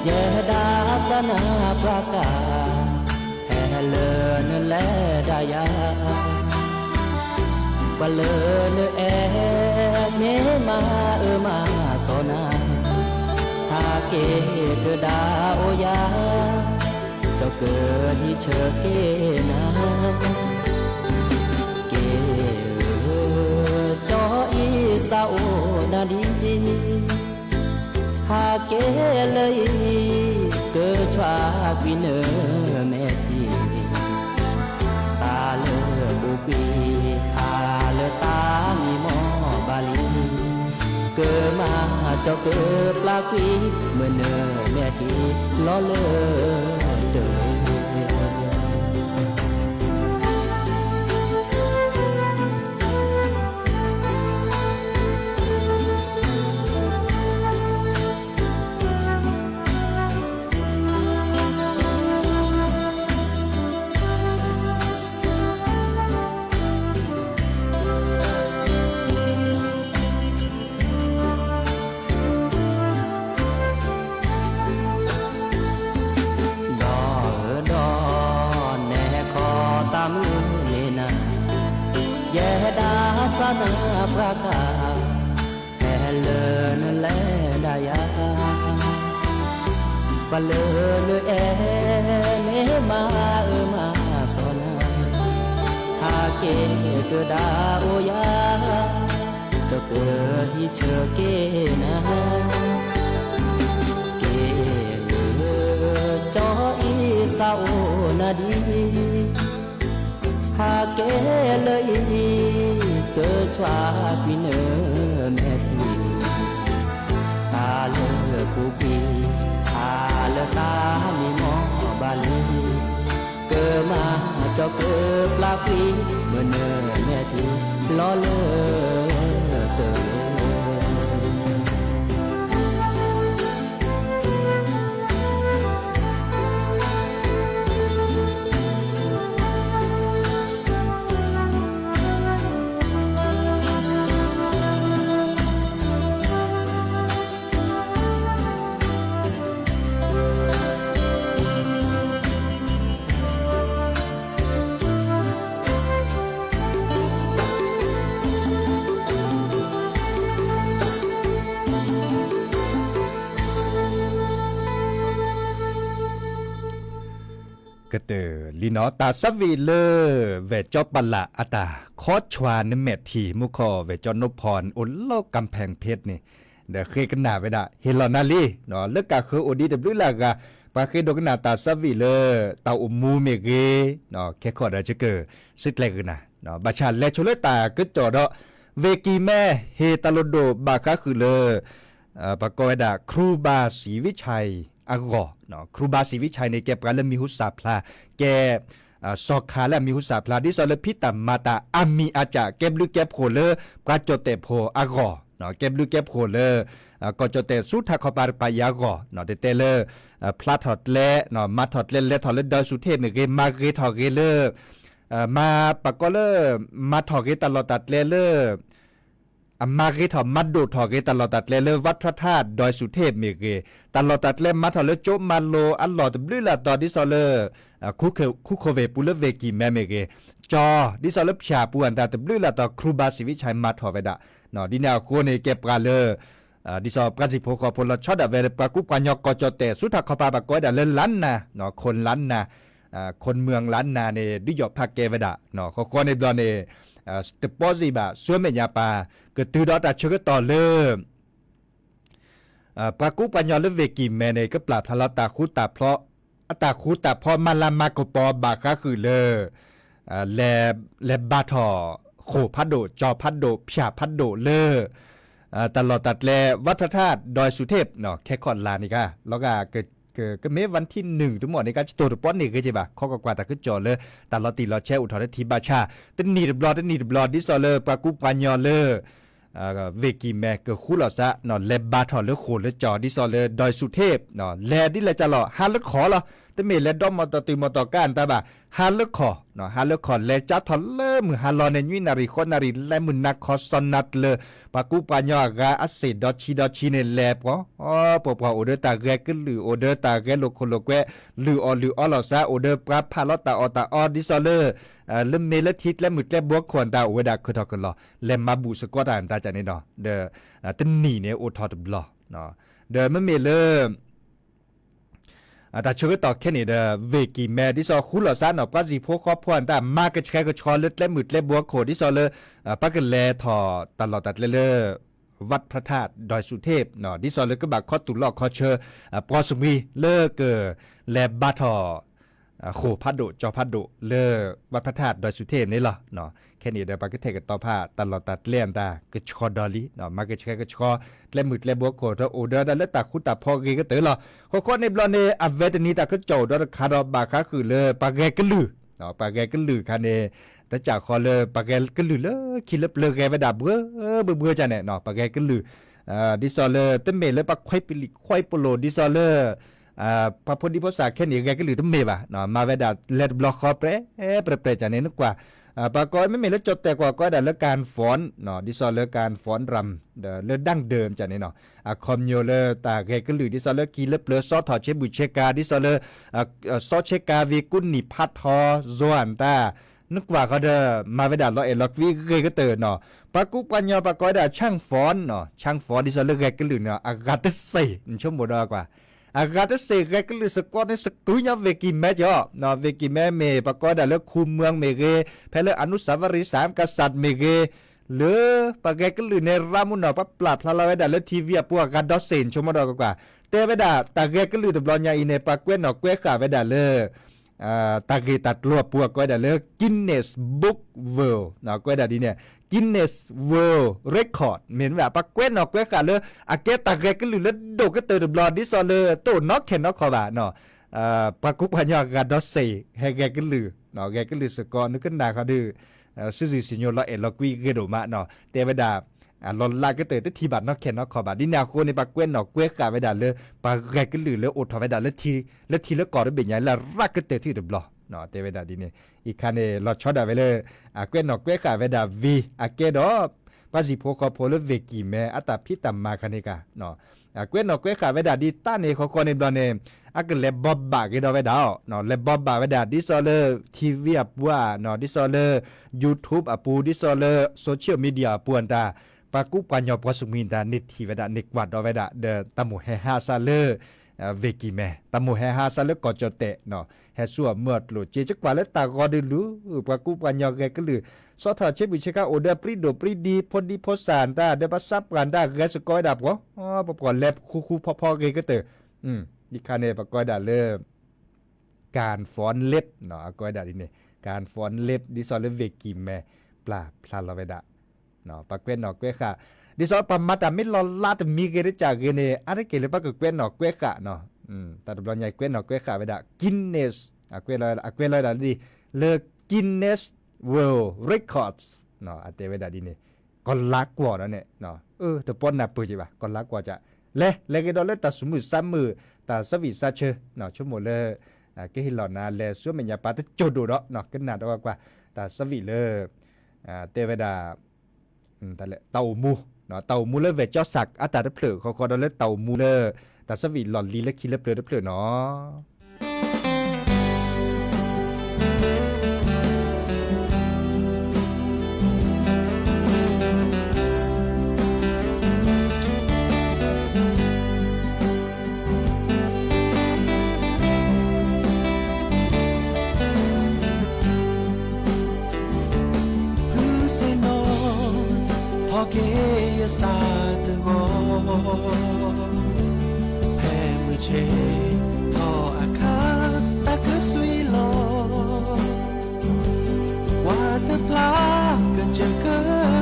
ယဲဒၣ်စၢ်နၤပှၤကၢ် ဖဲလၢနလဲၤဒၣ်ယၤ ပှၤလၢနအဲၣ် မ့ၢ်မၤအၢမၤစီနၤ ဟးက့ၤကဒါအိၣ်ယၤ ကၠီကဟံးဆၢက့ၤနၤ က့ၤဧၢ ကၠီအံၤသးအိၣ်နၤဒံး ဟးက့ၤလၢအံၤ ကဆီၣ်ကွံာ်နမဲာ်ထံ တၢ်လၢပူၤကွံာ် ဖးလၢတၢ်မံမီၢ်ဘၣ်လံ ကမၤကၠီကပျၢ်ကွံာ် မုၢ်နမဲာ်ထံ လီၤလၢတၢ် ဒီးဒီး နဲခီတၢ်မုၢ်န့ၣ်နၤ ယဲဒၣ်စၢ်နၤပှၤကၢ် ဖဲလၢနလဲၤဒၣ်ယၤ ပှၤလၢနအဲၣ် မ့ၢ်မၤအၢမၤစီနၤ ဟးက့ၤကဒါအိၣ်ယၤ ကၠီကဟံးဆၢက့ၤနၤ က့ၤဧၢ ကၠီအံၤသးအိၣ်နၤဒံး ဟးက့ၤလၢအံၤ ကဆီၣ်ကွံာ်နမဲာ်ထံ တၢ်လၢပူၤကွံာ် ဖးလၢတၢ်မံမီၢ်ဘၣ်လံ ကမၤကၠီကပျၢ်ကွံာ် မုၢ်နမဲာ်ထံ လီၤလၢတၢ် လၢ လၢ လၢ ကတၢၢ်လံနီၤ တၢ်ဆၢဝံၤလၢ ဝဲၢ်ကၠီပလးအတၢ်ခီဆှါနမဲာ်ထံ မူခိၣ်ဝဲၢ်ကၠီနိဖီ အိၣ်လၢ ကၣ်ဖဲၣ်ဖ့းန့ၣ် ဒီးဃ့ကနၣ်ဝဲဒၣ် ဟ့ၣ်လီၤနၤလံ လၢကၢ်ဃၢၤအိၣ်ဒံးတဘျုးလၢ်ဂၤ ပှၤဃ့ဒိကနၣ်တၢ်ဆၢဝံၤလၢ တၢ်အိၣ်မူမ့ၢ်ဂ့ၤ ခဲခီဒီးကက စံးကျဲၤကနၤ ဘၣ်ဆၣ်လဲၤဆိလၢတၢ်ကစီၣ်ဒီး ဝ့ၢ်ကံၤမဲ ဟ့ၣ်တၢ်လိၣ်ဒိၣ်ဘၣ်ဃးဃုာ်လၢ ပကိးဝဲဒၣ် ခရူဘၣ်စံးဝံၣ်ဆဲးအဂီၢ်, ခရူဘၣ်စံးဝံၣ်ဆဲးန့ၣ် ကဲပှၤလၢမံၤဟူသၣ်ဖျါ, ကဲ စီၤခါလၢအမံၤဟူသၣ်ဖျါ ဒ်သိးလၢဖံးတၢ်မၤတၢ်အါမံၤအါကၠၣ် ကဲဘျုးကဲဖှိၣ်လၢ ပှၤကၠီၣ်တဲၣ်ဖိအဂီၢ်, ကဲဘျုးကဲဖှိၣ်လၢ ကီၢ်ကၠီၣ်တဲၣ်ဆူထးခီပၤတပၤအံၤအဂီၢ်, တဲတဲလၢ ဖျါထီၣ်ကျဲ မၤထီၣ်ကျဲ လဲၤထီၣ်လၢဒွဲၣ်စူၤထ့ၣ်မ့ၢ်ဂ့ၤ မၤဂ့ၤထီၣ်ဂ့ၤလၢ မၤပကိးလၢ မၤထီၣ်ဂ့ၤတၢ်လီၢ်တၢ်ကျဲလၢ အမၤဂ့ၤထီၣ်မၤဒိၣ်ထီၣ်ဂ့ၤ တၢ်လီၢ်တၢ်ကျဲလၢ ဝးထြထၢၣ် ဒွဲၣ်စူၤထ့ၣ်မ့ၢ်ဂ့ၤ, တၢ်လီၢ်တၢ်ကျဲမၤထီၣ်လၢကၠိမၤလိၤအလီၢ်တဘျုးလၢ်တီၤ ဒ်သိးလၢ ခူခိၣ်ဝ့ၢ်ပူၤလၢဝ့ၢ်ကံၤမဲမ့ၢ်ဂ့ၤ, ကၠီ ဒ်သိးလၢဖၠၣ်ပူၤအတၢ်တဘျုးလၢ်တီၤ ခရူဘၣ်စံးဝံၣ်ဆဲးမၤထီၣ်ဝဲဒၣ်, ဒ်န့ၣ်အဃိန့ၣ် ကဲပှၤလၢ ဒ်သိးပှၤစံၣ်ဖိဃီဖိလီၤဆီဒၣ်ဝဲလၢ ပှၤကူပှၤညီကီၢ်ကၠီၣ်တဲၣ်ဆူထးခီပၤ ပကိးဝဲဒၣ်လၢ လါနၤ, ခိၣ်လါနၤ, ခိၣ်မုၢ်လါနၤန့ၣ် ဒုးယီၣ်ဖးကဲဝဲဒၣ်, ဃီဃီန့ၣ်ဘျီန့ၣ် တပီစံးဘၣ် ဆူမဲာ်ညါပၢ် ကတုၤဒီးတၢ်ဆၢကတီၢ်လၢ ပှၤကူပှၤညီလၢဝ့ၢ်ကံၤမဲန့ၣ် ကပျၢ်ဖျါလီၤတၢ်ဃူတၢ်ဖျီး, အတၢ်ဃူတၢ်ဖျီးမၤလၤမၤကပီၤဘၣ်ဃးဃုာ်လၢ လဲၤဘါထီၣ်ဃိၣ်ဖးဒိၣ် ကၠီဖးဒိၣ် ဖၠၣ်ဖးဒိၣ်လၢ တၢ်လီၢ်တၢ်ကျဲ ဝးထြထၢၣ် ဒွဲၣ်စူၤထ့ၣ် ခဲခီၣ်လါန့ၣ်ကါ လီၤဂာ် ကမ့ၢ်ဝၣ်ထံၣ်နုာ်တမီၢ်န့ၣ်ကါ ကတိၤတပီၢ်န့ၢ်ဂ့ၤက့ဘၣ် ခီကွၢ်ကွၢ်တၢ်ကစီၣ်လၢ တၢ်လီၤတံၢ်လီၤဆဲးအိၣ်ထီၣ်လၢထံဘၣ်ဆၣ် တနံၣ်တဘျီ တနံၣ်တဘျီ ဒ်သိးလၢပှၤကူပှၤညီလၢ ဝ့ၢ်ကံၤမဲ ကဃူလိာ်သး လဲၤဘါထီၣ်လၢဃိၣ်လၢကၠီ ဒ်သိးလၢဒွဲၣ်စူၤထ့ၣ် လဲၤဒ်လဲၣ်ကၢ်လီၤ ဟါလၢခီၣ်လီၤ တမ့ၢ်လဲၤဒီမီၢ်တီၢ်တုၤမီၢ်တီၢ်ကါအတၢ်ဘၣ် ဟါလၢခီၣ်, ဟါလၢခီၣ် လဲၤကၢ်ထီၣ်လၢမုၢ်ဟါလီၤန့ၣ် နွံနၣ်ရံၣ်ဃိးနၣ်ရံၣ် လဲၤမုၢ်နၤခီစီၤနၤတလၢ ပှၤကူပှၤညီအဂၤအစ့ၣ်ဒီဆံဒီဆံန့ၣ် လဲၤပှၤ ပှၤပှၤအိၣ်ဒီးတၢ်ဂဲၤကလုၢ် အိၣ်ဒီးတၢ်ဂဲၤလိာ်ခိၣ်လိာ်ကွဲ လုၢ်အီၣ်လုၢ်အီလီၤသး အိၣ်ဒီးပှၤဖးလီၤတၢ်အီၣ်တၢ်အီ ဒ်သိးလၢ လၢမ့ၢ်လၢထံကျဲမုၢ်ကျဲဘိခိၣ်အတၢ် အိၣ်ဝဲဒၣ်ခုၣ်ထီၣ်ခုၣ်လီၤ လဲၤမၤဘူၣ်စ့ၢ်ကီးတၢ်တၢ်ကၠၣ်န့ၣ်ဒီး တနံၣ်န့ၣ်အိၣ်ထီၣ်တဘျီ ဒီးမ့မ့ၢ်လၢ တၢ်ဆၢကတီၢ်ခဲန့ၣ်ဒီး ဝ့ၢ်ကံၤမဲ ဒ်သိးဃူလိာ်သးနီၢ် ပှၤစံၣ်ဖိဃီဖိအတၢ် မၤကဆှဲကဆှီလၢကျဲမုၢ်ကျဲဘိခိၣ် ဒ်သိးလၢ ပကလဲၤထီၣ်တၢ်လီၢ်တၢ်ကျဲလၢ ဝးထြထၢၣ် ဒွဲၣ်စူၤထ့ၣ် ဒ်သိးလၢကဘၣ်ခီတူၢ်လီၢ်ခီဆၢ ပှၤစမံၤလၢက လဲၤဘါထီၣ် ဃိၣ်ဖးဒိၣ် ကၠီဖးဒိၣ်လၢ ဝးထြထၢၣ် ဒွဲၣ်စူၤထ့ၣ်န့ၣ်လီၤ. ခဲန့ၣ်ဒီး ပှၤကထဲးကတီၤဖး တၢ်လီၢ်တၢ်ကျဲအတၢ် ကဆှီဒီးလံ မၤကဆှဲကဆှီ ကျဲမုၢ်ကျဲဘိခိၣ် တအိၣ်ဒီးဒၣ်လၢတၢ်ဃူတၢ်ဖိးဂ့ၤကတၢၢ်လီၤ. ဃီဃီန့ၣ်ဘျီန့ၣ် အဝဲတနံၤတၢ်ကစီၣ်အိၣ်ဒီးတခါဒီး ဘၣ်ဃးဃုာ်လၢပှၤဂဲၤကလုၢ် ပှၤဂဲၤကလုၢ်ခါန့ၣ် တကးဃီလၢပှၤဂဲၤကလုၢ်လၢခံလၢပျၢၤဂဲၤဝဲဒၣ်ဘှၢဘှၢဘှၢကၢ်န့ၣ် ပှၤဂဲၤကလုၢ် ဒ်သိးလၢတမ့ၢ်လၢပှၤခွဲးပလံာ်ခွဲးပလိာ် ဒ်သိးလၢ ပှၤဖိဒံဖိသၣ်ခဲန့ၣ် ဂဲၤကလုၢ်တမ့ၢ်ဘၣ် မၤဝဲဒၣ်လဲၤတဘျီဃီပြဲ ပြဲပြဲကၢ်န့ၣ် နကွၢ် ပှၤကိးမ့မ့ၢ်လၢကၠီၣ်တဲၣ်ကွၢ် ကိးဝဲဒၣ်လၢ การฟ้อน ဒ်သိးလၢ การฟ้อนรำ ဒီးလၢ ดั้งเดิม ကၢ်န့ၣ်နီၤ အခီပညီလၢတၢ်ဂဲၤကလုၢ် ဒ်သိးလၢခံလၢပျၢၤ ဆီထီၣ်ဆ့ဘူၣ်ဆ့ကၤ ဒ်သိးလၢ ဆီဆ့ကၤဝံၤ ကူနံၣ်ဖးထီ ယွၤအတၢ် နကွၢ်ဃီဒီး မၤဝဲဒၣ်လီၤအဲၣ်လီၤကွံဂ့ၤကတၢၢ်နီၤ ပှၤကူပှၤညီ ပှၤကိးဝဲဒၣ် ช่างฟ้อน နီၤ ช่างฟ้อน ဒ်သိးလၢဂဲၤကလုၢ်န့ၣ် အဂၤတစ့ၢ် နဆိကမိၣ်ဒီးကွၢ် အဂၤတစ့ၢ် ဂဲၤကလုၢ်စ့ၢ်ကီးန့ၣ် စကူညါ ဝ့ၢ်ကံၤမဲကၠီ ဝ့ၢ်ကံၤမဲမ့ၢ် ပှၤကိးဝဲဒၣ်လၢ ခူမွင်း မ့ၢ်ဂ့ၤ ဖဲလၢ อนุสาวรีย์สามกษัตริย์ မ့ၢ်ဂ့ၤ လၢပှၤဂဲၤကလုၢ်န့ၣ် ရၤမူနီၤ ပှၤပျၢ်ဖျါလီၤဝဲဒၣ်လၢ ထံဝံၤအပူၤ အဂၤဒီးစ့ၢ် နဆိကမိၣ်ဒီးကွၢ် တဲဝဲဒၣ် တၢ်ဂဲၤကလုၢ်တဘျီညါအံၤန့ၣ် ပှၤကွဲးနီၣ်ကွဲးဃာ်ဝဲဒၣ်လၢ တၢ်ဂ့ၢ်တၢ်ကျိၤအပူၤ အကိးဝဲဒၣ်လၢ Guinness Book World ကိးဝဲဒၣ်ဒ်န့ၣ် Guinness World Record မ့ၢ်ဝဲဒၣ် ပှၤကွဲးနီၣ်ကွဲးဃာ်လၢ အကဲတၢ်ဂဲၤကလုၢ်လၢဒိၣ်ကတၢၢ်တဘျီ ဒ်သိးလၢတအိၣ်နီခဲနီခီဘၣ် ပှၤကူပှၤညီအဂၤဒီးစ့ၢ် ဟဲဂဲၤကလုၢ် ဂဲၤကလုၢ်စ့ၢ်ကီး နကနၣ်ဃီဒီး စုစုစံၣ်ညိလီၤအဲၣ်လီၤကွံဂ့ၤဒိၣ်မး တဲဝဲဒၣ် လီၤလးကတၢၢ်တထံၣ်ဘၣ်နီၣ်ခဲနီၣ်ခီဘၣ် ဒ်န့ၣ်အဃိန့ၣ် ပှၤကွဲးနီၣ်ကွဲးဃာ်ဝဲဒၣ်လၢ ပှၤဂဲၤကလုၢ်လၢအိၣ်ထီၣ်ဝဲဒၣ်လၢ လၢထံလၢကီၢ်တဘ့ၣ်ညါ လၢရးကတၢၢ်ထံၣ်တဘျီ တဲဝဲဒၣ်ဒ်န့ၣ် အံၤခါန့ၣ် လီၤဆီဒၣ်ဝဲလၢ အကွဲးနီၣ်ကွဲးဃာ်ဝဲဒၣ်ဝံၤ အကဲဒီး ပှၤစံၣ်ဖိဃီဖိလၢဝ့ၢ်ကံၤမဲ အတၢ်ဖံးတၢ်မၤခါန့ၣ်ကါ အကွဲးနီၣ်ကွဲးဃာ်ဝဲဒၣ်ဒ်တၢ်န့ၣ် ဃီဃီန့ၣ်ဘျီန့ၣ် အကလဲၤဘီဘၣ်က့ၤဒီးဝဲဒၣ် လဲၤဘီဘၣ်ဝဲဒၣ် ဒ်သိးလၢ ထံဝံၤအပူၤ ဒ်သိးလၢ YouTube အပူၤ ဒ်သိးလၢ social media အပူၤအတၢ် ပှၤကူပှၤညီပှၤစမံၤတၢ် န့ၢ်ထံၣ်ဝဲဒၣ် န့ၢ်ကွၢ်ဒီးဝဲဒၣ် ဒီးတၢ်မိၣ်ဟဲဟးစးလၢ ဝ့ၢ်ကံၢ်မဲ တၢ်မိၣ်ဟဲဟးစးလၢကီၢ်ကၠီၣ်တဲၣ် ဟဲဆူအမုၢ်အကျိၤ က့ၤကကွၢ်လၢတၢ်ဂီၤဒုးလူၤ ပှၤကူပှၤညီဂဲၤကလုာ် ဆီၣ်ထီၣ်ဆ့မုၢ်ဆ့ခါ အိၣ်ဒီးပြံဒိၣ်ပြံဒံ ဖိဒံဖိစၢ်တၢ် ဒီးပှၤဆါပှၢ်တၢ် ဂဲၤစ့ၢ်ကီးဝဲဒၣ်ပှၤ ပှၤလဲၤဃူဃူဖိးဖိးဂ့ၤကတၢၢ် ဒ်ခါန့ၣ် ပကိးဝဲဒၣ်လၢ ကၣ်ဖီလ့း အကိးဝဲဒၣ်ဒ်န့ၣ် ကၣ်ဖီလ့း ဒ်သိးလၢဝ့ၢ်ကံၢ်မဲ ပျၢ်ဖျါလီၤဝဲဒၣ် ပှၤကွဲးနီၣ်ကွဲးဃာ် ဒ်သိးပှၤမၤတၢ်မ့ၢ်လီၤလးတမံၤဂ့ၤတကးဂ့ၤန့ၣ် အါတက့ၢ်လၢပှၤကကွဲးနီၣ်ကွဲးဃာ် တၢ်တဘျီညါကွဲးနီၣ်ကွဲးဃာ်ဝဲဒၣ် Guinness အကွဲးလီၤဝဲဒၣ်ဒ်န့ၣ် လၢ Guinness World Records အတဲဝဲဒၣ်ဒ်န့ၣ် ကီၢ်လါကွီၢ်ဒီးန့ၣ် တပီနၢ်ပၢၢ်က့ၤဘၣ် ကီၢ်လါကွီၢ်က လဲၤ လဲၤဂ့ၤဒီးလၢတၢ်သူၣ်မုာ်သးမုာ် တၢ်သးဝံၣ်သးဆၢ ဆိကမိၣ်လၢ ကဟ့ၣ်လီၤနၤလဲၤဆူမဲာ်ညါပၢ်တစိၢ်ဒိၣ်ဒီး ကနၣ်ဒီးကွၢ်ကွၢ် တၢ်သးဝံၣ်လၢ တဲဝဲဒၣ် တၢ်အိၣ်မူ တၢ်အိၣ်မူလၢဝဲၢ်ကၠီစၢ်အတၢ်တဖျၢၣ် ဃီဃီဒီးလၢတၢ်အိၣ်မူလၢ တၢ်သးဝံၣ်လီၢ်လံၤလၢခံလၢပျၢၤတဖျၢၣ်နီၤ ဖုစ့ၣ်နီၤ ထီၣ်က့ၤယသးတဂီၤ, ဖဲမုၢ်ဆ့ၣ်ထီၣ်အခါ တၢ်ကဆွံလီၤ, ကွၢ်တဖျါကစၢၢ်က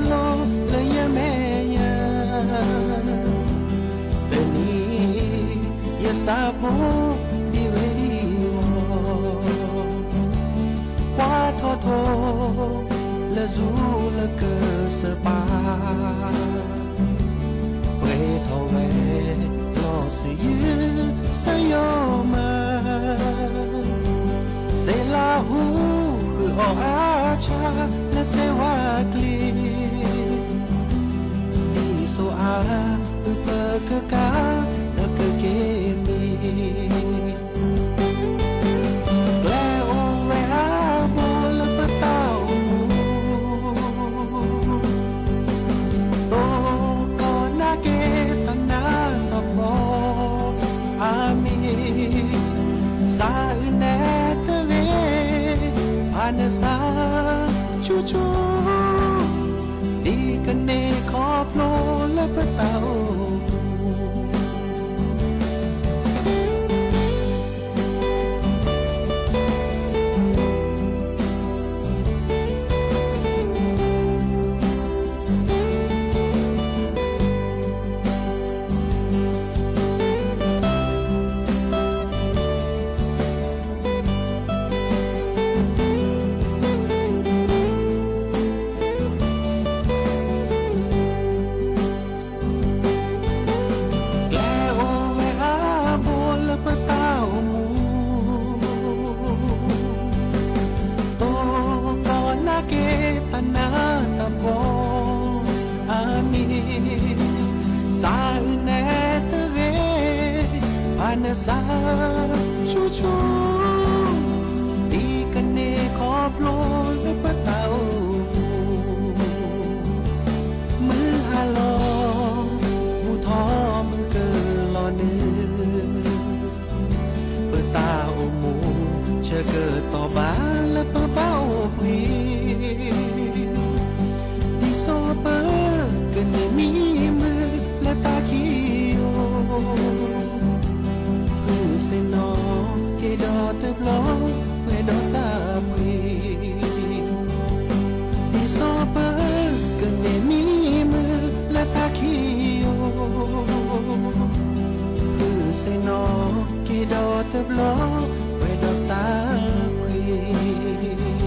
လိလၢယမဲာ်ညါ, တနံၤ ယဆၣ်ဖိဒံဝဲဒံဝီၤ, ကွၢ်ထီၣ်ထိၣ်လၢဇူလၢကစၢၢ်ပၤ, ပှဲၤထီၣ်ဝဲ လီၤစၢ်ယုၢ်စၢ်ယီၤမး, စဲးလၤဟူဃုာ်အီၣ်အါဆါလၢစဲးဝါကျ့, ဒ်စိအါ အုၣ်ပၢၢ်ကကါ ဒီးကက့ၤမံၤ, ကျဲအိၣ်ဝဲအါဘိလၢပတၢ်အိၣ်မူ, တိၢ်ကီၢ်နာ်က့ၤတၢ်နးတၢ်ဖှီၣ်အါမံၤ, စးအုၣ်နဲတဂ့ၤ, ဖးနစၢ်ဆူၣ်ဆူၣ်, ဒ်ကန့ၢ်ခီဖျိလၢပတၢ်အိၣ်မူ. ကျဲအိၣ်ဝဲအါဘိလၢပတၢ်အိၣ်မူ, တိၢ်ကီၢ်နာ်က့ၤတၢ်နးတၢ်ဖှီၣ်အါမံၤ, စးအုၣ်နဲတဂ့ၤ, ဖးနစၢ်ဆူၣ်ဆူၣ်, ဒ်ကန့ၢ်ခီဖျိလၢပတၢ်အိၣ်မူ. မုၢ်ဟါလီၤ ဘူၣ်ထီၣ်မုၢ်ကလီၤနုာ်, ပတၢ်အိၣ်မူ ဆၢကတီၢ်ဘၣ်လၢပဘၣ်အိၣ်ဘှံး, ဒ်သိးပကန့ၢ်မံမုာ်လၢတၢ်ခံယိာ်, ဖုစ့ၣ်နီၤက့ၤဒီးတဘျီ ပှဲၤဒီးစၢ်ဖှံ, ဒ်သိးပကန့ၢ်မံမုာ်လၢတၢ်ခံယိာ်, ဖုစ့ၣ်နီၤက့ၤဒီးတဘျီ ပှဲၤဒီးစၢ်ဖှံ.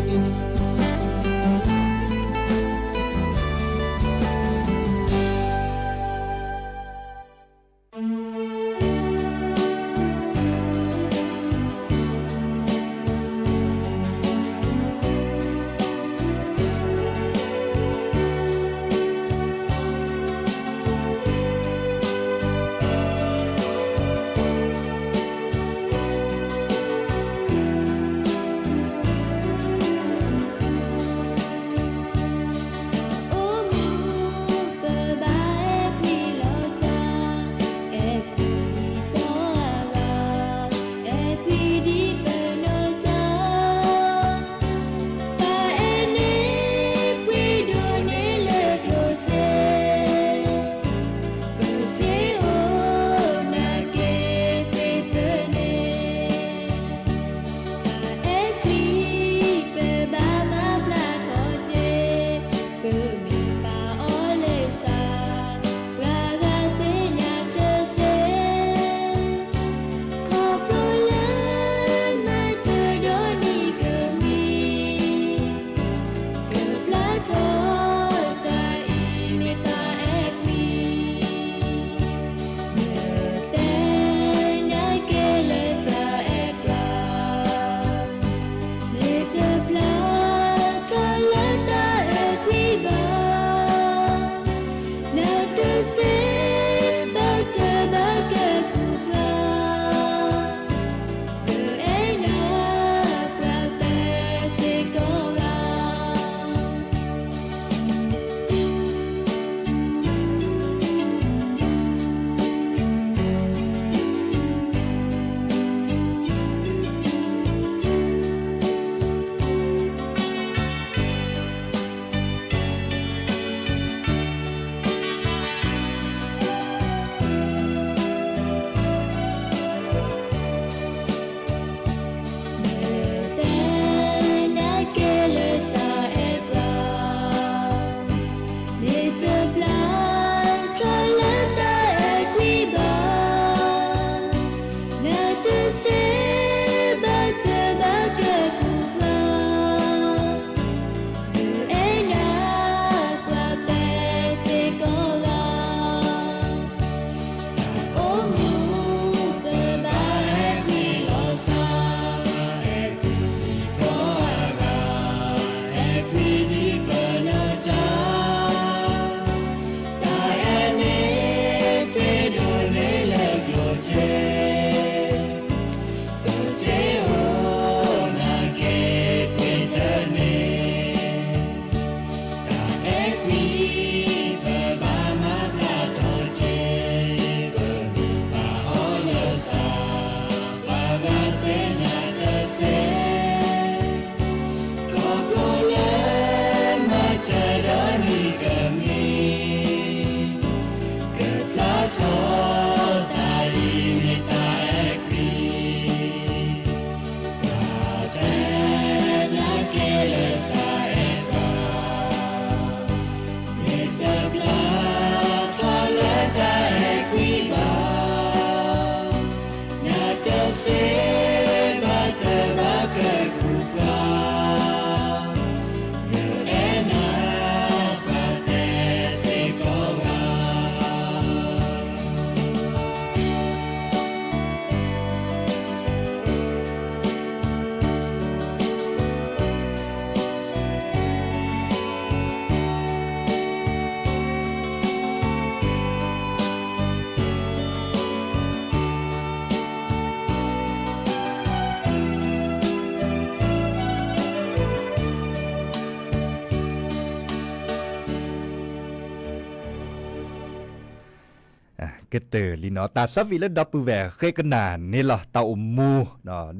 ကတၢၢ်လံနီၤ တၢ်ဆၢဖံးလၢဒီပုၢ်ဝဲၢ်ဃ့ကနၣ်န့ၣ်လီၤ တၢ်အိၣ်မူ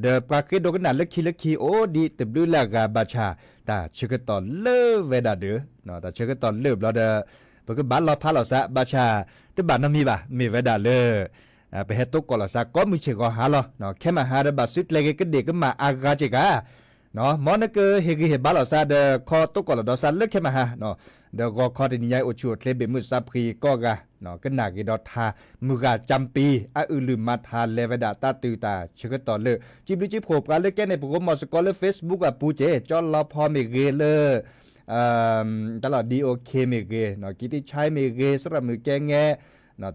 ဒီးပှၤဃ့ဒိကနၣ်လၢခံလၢခံအိၣ်ဒံးတဘျုးလၢအဂၤဘၣ်ဆၣ် တၢ်ဆၢကတီၢ်လၢဝဲဒၣ်ဒီး တၢ်ဆၢကတီၢ်လၢဘျီဒီး ပကဘၣ်လီၤဖးလီၤစး ဘၣ်ဆၣ် တဘၣ်နီတမံၤဘၣ် မ့ၢ်ဝဲဒၣ်လၢ ပဟဲတိကိးလီၤစးကိးမုၢ်ဆ့ၣ်ဂီၤဟါလီၤ ခဲမုၢ်ဟါဒီးဘၣ်စုကျဲၤဂ့ၤကဒ့ၣ်ကမၣ်အါဂၤစ့ၢ်ကီး မ်နကဟ့ၣ်ဂံၢ်ဟ့ၣ်ဘါလီၤစးဒီးခီတိကိးလီၤဒီးစးလၢခဲမုၢ်ဟါ ဒီးဂီၤခီတနံၤညါအံၤအိၣ်ဆူၣ်အိၣ်ချ့ဘ့ၣ်မုၢ်စးဖှံကိးဂၤ ကနၣ်ဂ့ၤဒီးထါ မုၢ်ဂၤကၠၢ်ပံၤ အအုၣ်လုၢ်မၤထါလဲၤဝဲဒၣ်တၢ်တုၤတၢ်ဆၢကတီၢ်လၢ စံးဘျုးစံးဖှိၣ်ပှၤလၢကဲန့ၣ် ပကမီၤစ့ၢ်ကီးလၢ Facebook အပူၤစ့ၢ် ကၠီလီၤဖီမ့ၢ်ဂ့ၤလၢ တၢ်လီၢ် ဒီအိၣ်ခ့မ့ၢ်ဂ့ၤ ကံတံဆါမ့ၢ်ဂ့ၤ စရၣ်မုၣ်ကဲငဲ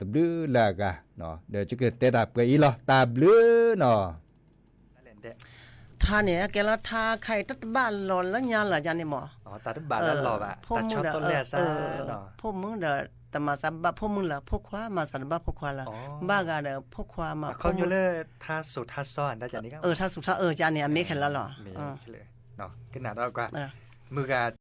တဘျုးလၢအဂၤ ဒီးယကတဲတၢ်ပှဲၤအံၤလီၤ တၢ်ဘျုးနီၤ ထါန့ၣ် ကဲလီၤထါခါအံၤ တၢ်တဘၣ်လီၤလၢညါလၢ်ယါန့ၣ်မး တၢ်တဘၣ်လၢလီၤဘၣ် တၢ်ဆီတလဲအစး ဖိမုၣ်ဒီး တမၤစးဘၣ်ဖိမုၣ်လၢ ဖိခွါမၤစးတဘၣ်ဖိခွါလၢ ဘၣ်ဂၤဒီးဖိခွါမၤဖိမုၣ် အခီပညီလၢ ထါစိၤထါစီ ထါစူၤထါအၢကန့ၣ် အမ့ၢ်ခဲလၢာ်လီၤ ကနၣ်ဒီးကွၢ် မုၢ်ဂၤ